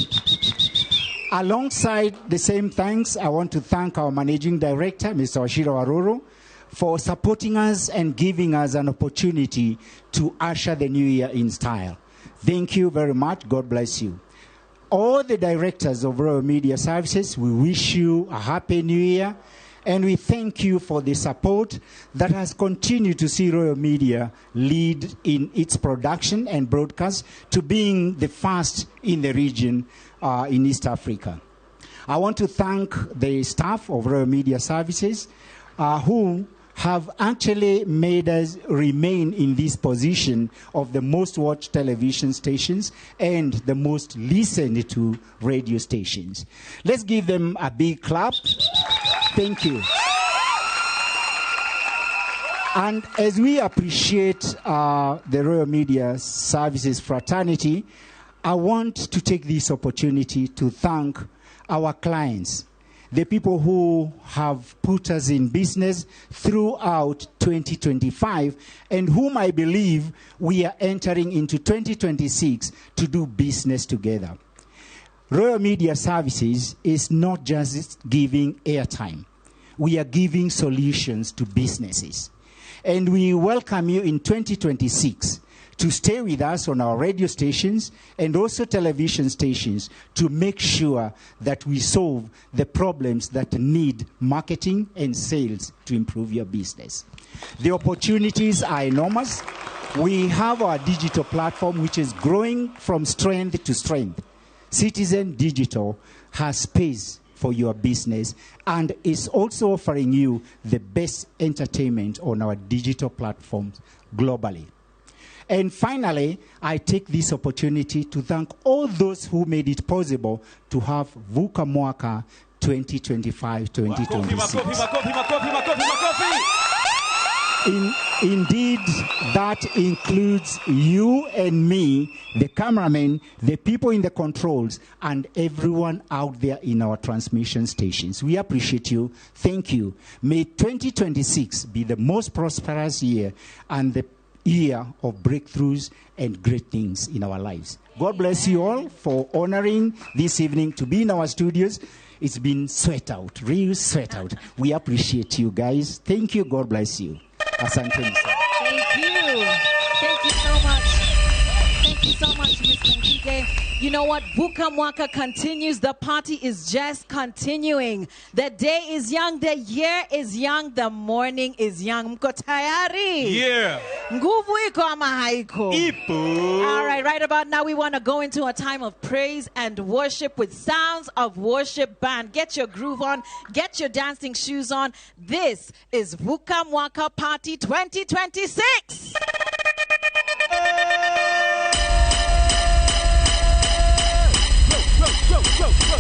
Alongside the same thanks, I want to thank our managing director, Mr. Wachira Waruru, for supporting us and giving us an opportunity to usher the new year in style. Thank you very much. God bless you. All the directors of Royal Media Services, we wish you a happy new year, and we thank you for the support that has continued to see Royal Media lead in its production and broadcast to being the first in the region in East Africa. I want to thank the staff of Royal Media Services who have actually made us remain in this position of the most watched television stations and the most listened to radio stations. Let's give them a big clap. Thank you. And as we appreciate the Royal Media Services fraternity, I want to take this opportunity to thank our clients, the people who have put us in business throughout 2025 and whom I believe we are entering into 2026 to do business together. Royal Media Services is not just giving airtime. We are giving solutions to businesses. And we welcome you in 2026 to stay with us on our radio stations and also television stations to make sure that we solve the problems that need marketing and sales to improve your business. The opportunities are enormous. We have our digital platform, which is growing from strength to strength. Citizen Digital has space for your business and is also offering you the best entertainment on our digital platforms globally. And finally, I take this opportunity to thank all those who made it possible to have Vuka Mwaka 2025-2026. Makofi, makofi, makofi, makofi. Indeed, that includes you and me, the cameramen, the people in the controls, and everyone out there in our transmission stations. We appreciate you. Thank you. May 2026 be the most prosperous year and the year of breakthroughs and great things in our lives. God bless you all for honoring this evening to be in our studios. It's been sweat out, real sweat out. We appreciate you guys. Thank you. God bless you. Asante. Thank you. Thank you so much. Thank you so much, Mr. Ngige. You know what? Vuka Mwaka continues. The party is just continuing. The day is young. The year is young. The morning is young. Mko tayari? Yeah. Nguvu iko ama haiko? Ipo. All right, right about now we want to go into a time of praise and worship with Sounds of Worship Band. Get your groove on. Get your dancing shoes on. This is Vuka Mwaka Party 2026. Go, go, go, go.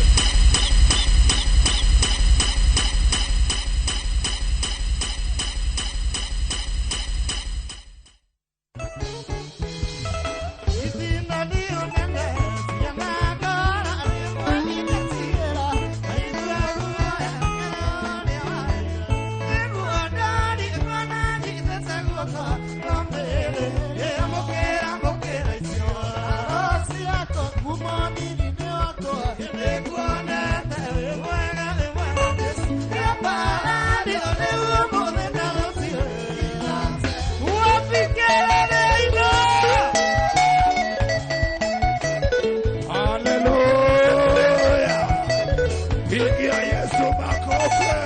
Pigia Yesu makofi.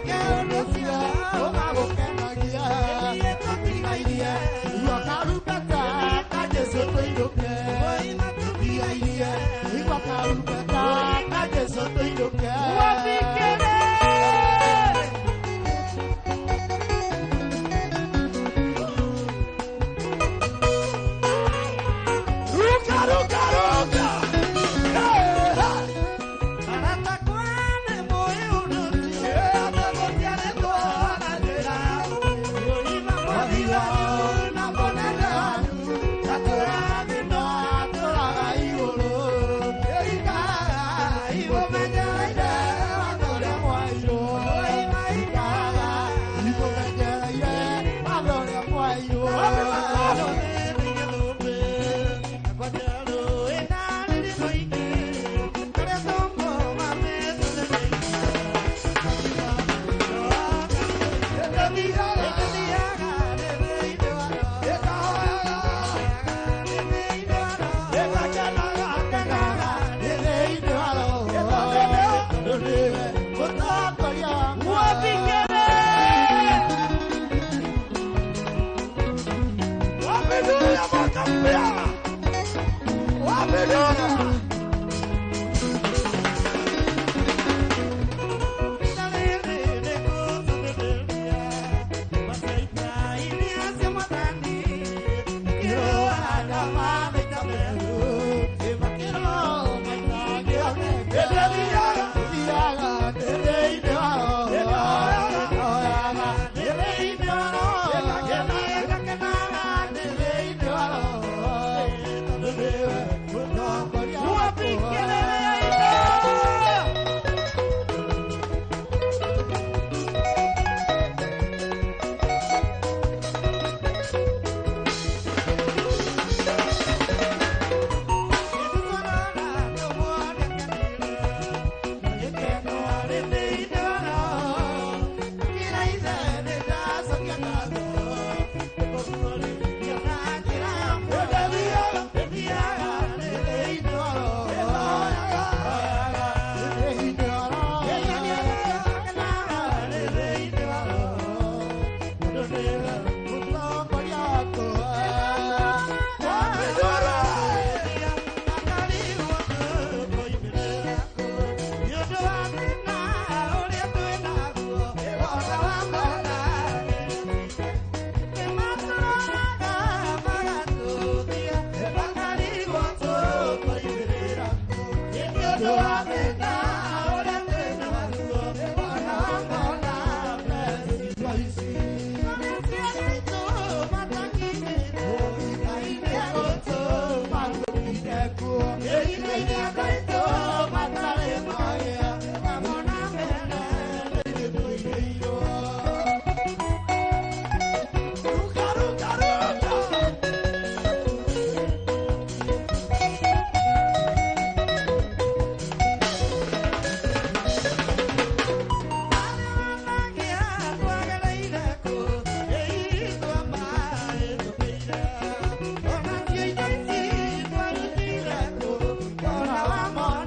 Girl.